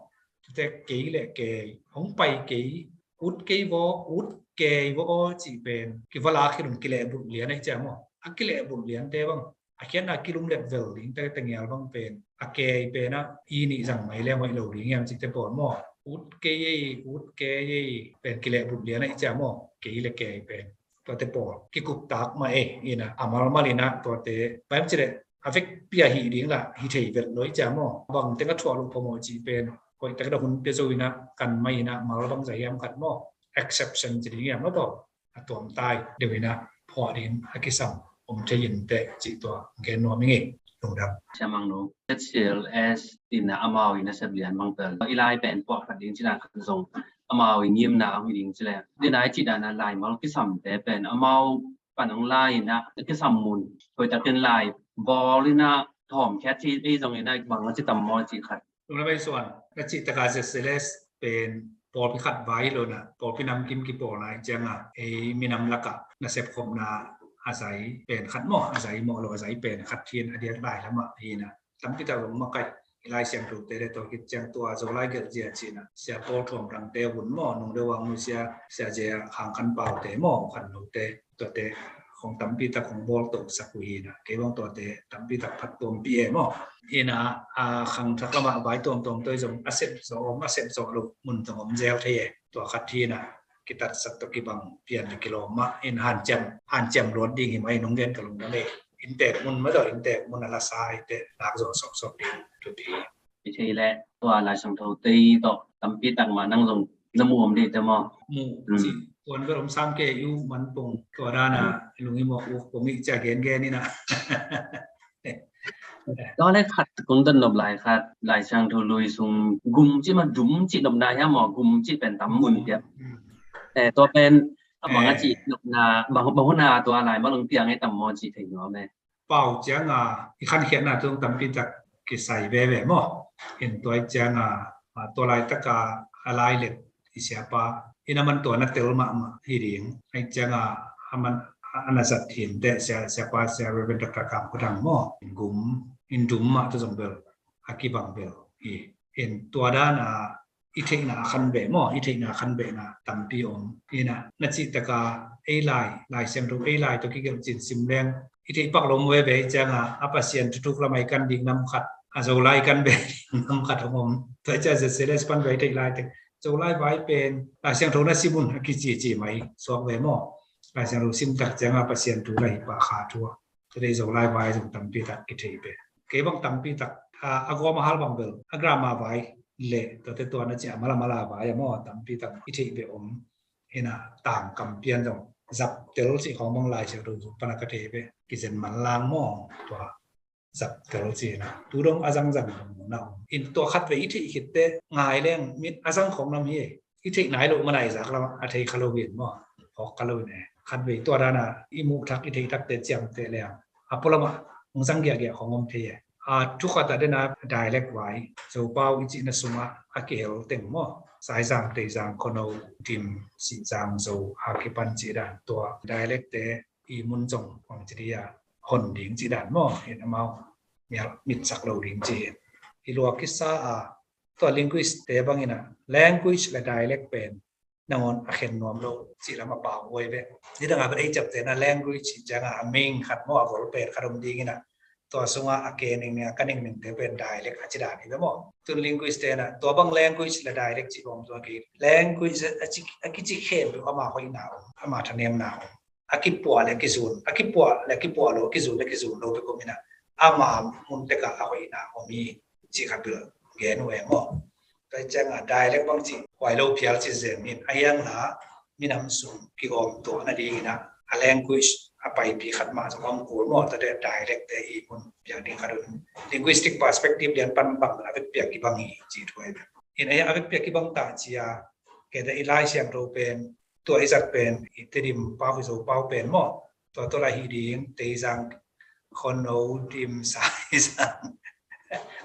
Tuate kei le kei, hong pai kei, ut kei vaw, ut kei vaw aw cih pen kiva lak hi lung kilehbulh lian ai cia maw. A kilehbulh liante bang a khiatna kilumlet vel ding te, te ngial bang pen a kei pen ah i nih zang mai leng hoih lo ding hiam cih te pawl maw. Ut kei ei, ut kei ei pen kilehbulh lian ai cia maw. Kei le kei pen tuate pawl kikup tak mah e. Ina a malmal ina tuate paim ci le a vekpi a hi ding la hi thei vet lo i cia maw. Bang teng a thuah lo phamawh cih pen koih tak dah hun pia zo inah kan mai inah mal bang za hiam khat maw, exception ci ding hiam maw tawh a tuamtai deuh inah phuah ding a kisam om thei in teh cih tua gen nuam ing ei. Lungdam. Siamang nu, Z C L S tina amau ina sep lian bang pel i lai pen puak khat ding cina khat zong amau i ngimna a hui ding ci le. Tina i cih dana laimal kisamte pen amau pan ang lai ina kisam mun hoitakin lai bawl ina thawm khiat hi ei zong ina bang a ci tam maw cih khat. Lungdam ei Suan, na cih taka Z C L S pen pawlpi khat vai lo na, pawlpi namkim kipawl na i cianga ei minam laka nasep khopna a zai pen khat maw, a zai mawh lo a zai pen khat hi in a diak lai lamah hi na. Tampi tak zong makaih i Lai Siangthote le tawh khit ciang tua Zolai gelh zia cina Sia Paul Thuam Rangte hun maw, Nung Deuh Wang Nu Sia, Sia Zia Khang Khan Paute maw, Khan Lote, tuate khong tampi tak khong bawl tosak uh hi na. Kei bang tuate tampi tak phat tuampi e maw. Hi na, a khang thak lamah vai tuamtuam toi zong a sep zawh om, a sep zawh lo mun zong om zel thei e. Tua khat hi na, kitatsak tawh kibang pian le kilawm mah in hanciam, hanciam luat ding hi mah in hong gen ka lungdam e. Inntek mun mah tawh, inntek mun a la sa i teh lak zawh sawksawk ding thupi. I thei leh tua Lai Siangtho tei tawh tampi tak mah nang zong na mu om dih te maw? Mu ci tuan bel om sam ke i uh man pong tua dana lung i mawk uh pong i cia gengen ina. Tua le khat kong don nop lai khat Lai Siangtho lui sung gum ci ma dum ci nopna hiam maw, gum ci pen tam mun piak. Tua pen a bang a ci nopna bang huna tua lai ma lung piang e tam maw ci thei nuam e. Pau cianga i khankhiatna tung tampi tak kisai veve maw. In tua i cianga tua laitaka a lai let i siapa ina man tua na tel mahmah hi ding. Ai cianga a man a na zat hin teh sia, siapa sia Reverend Doctor Kam Kudang maw. In gum, in dum mah tu zong bel a kibang bel hi. In tua dana i theihna a khan beh maw, i theihna a khan behna tampi om. Ina na cih taka ei lai, Lai Siangtho ei lai tawh kigelh cin sim leng i theih pak lo maw veve i cianga a Pasian thuthuk lamah i kan ding nam khat, a Zolai kan beh ding nam khat hong om. Tua i cia Z C L S pan beh i theih lai tek Zolai vai pen Lai Siangtho na sim un a kicici mai suak ve maw. Lai Siangtho sim tak cianga Pasian thu la hi pah kha thu a. Tua dei Zolai vai zong tampi tak kithei ve. Kei bang tampi tak a gawm a hal bang bel a grammar vai le tuate tua na cia mala mala vai a maw tampi tak i thei ve om. Hina tang kam pian zong zap tel ci khawng bang Lai Siangtho pana ka thei ve. Kizen man lang maw tua zap tel ci na tu dong a zangzang na om. In tua khat ve i thei khit te ngai leng mit a zang khawng nam hi. I theih nai lo mana i zak lamah a thei kha lo in maw. Hawk kha lo in e. Khat vei tua dana i muh thak i thei thakte ciamteh leng a pualamah hong zang giahgiah khong om thei e. A thukhat a dena dialect vai Zopau i cihna sungah a kihel teng maw. Saizang, Teizang, Khono, Tim, Sihzang, Zo, Hakipan cih dan tua dialect te i mun zong hong ci dia hon ding cih dan maw. Hin amau mial mitsak lo ding ci hin. I lua kisa a tua linguist te bangina language le dialect pen nangawn a khen nuam lo cih lam a pau huai ve. Nidang a pen ei ciaptehna language cih cianga a main khat maw a gol pen khat om dingina tua sunga a ke ningning a ka ningningte pen dialect a ci dan hi ve maw. Tun linguist tena tua bang language le dialect cih bawm tua kei language a kici khen lo ama hoihna om ama thanemna om. A kipuah le kizun, a kipuah le kipuah lo, kizun le kizun lo bek om ina ama mun teka a hoihna om hi cih khat bil gen uh e maw. Tua i cianga dialect bang cih huai lo phial ci zen in a hiang la minam sung kigawm tuah nadingina a language a paipi khat mah zong om kul maw. Tua dialect te i mun piak ding khat un linguistic perspective lian pan bang a vekpiak kibang hi cih thu e. In a hiang a vekpiak kibang ta cia kei te i Lai Siangtho pen tua i zat pen i Tedim pau i Zopau pen maw. Tua tua lai hi ding Teizang, Khono, Dim, Saizang.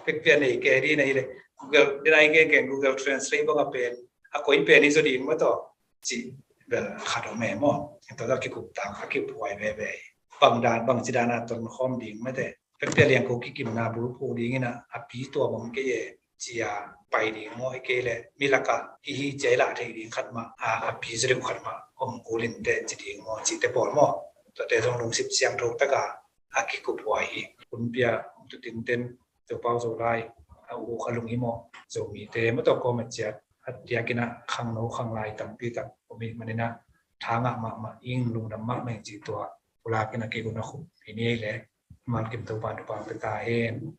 Pekpia nei ke di nei le Google di nai ke ke Google Translate bang a pen a koi pen i zo ding maw tawh ci bel khat om e maw. Tua tua kikup tak a kipuai veve bang dan bang ci dan a ton khawm ding mate. Pekpia liang ko kikimna bulphuh dingina a pi tua bang kei e cia pai ding maw hi kei le milaka hihi cia i lah thei ding khat mah a a pi zariu khat mah om kulin te ci ding maw cihte pawl maw. Tuate zong lungsip siangtho taka a kikup huai hi. Hunpia tutinten Zopau Zolai a uk a lung hi maw Zomite maw tawh kawm a ciat a diakina khangno khanglai tampi tak om hi manina thangah mahmah ing lungdam mahmah ing cih tua ulakina kei hun a khup hi ni ei le Malkim Topa thupha pia ta hen.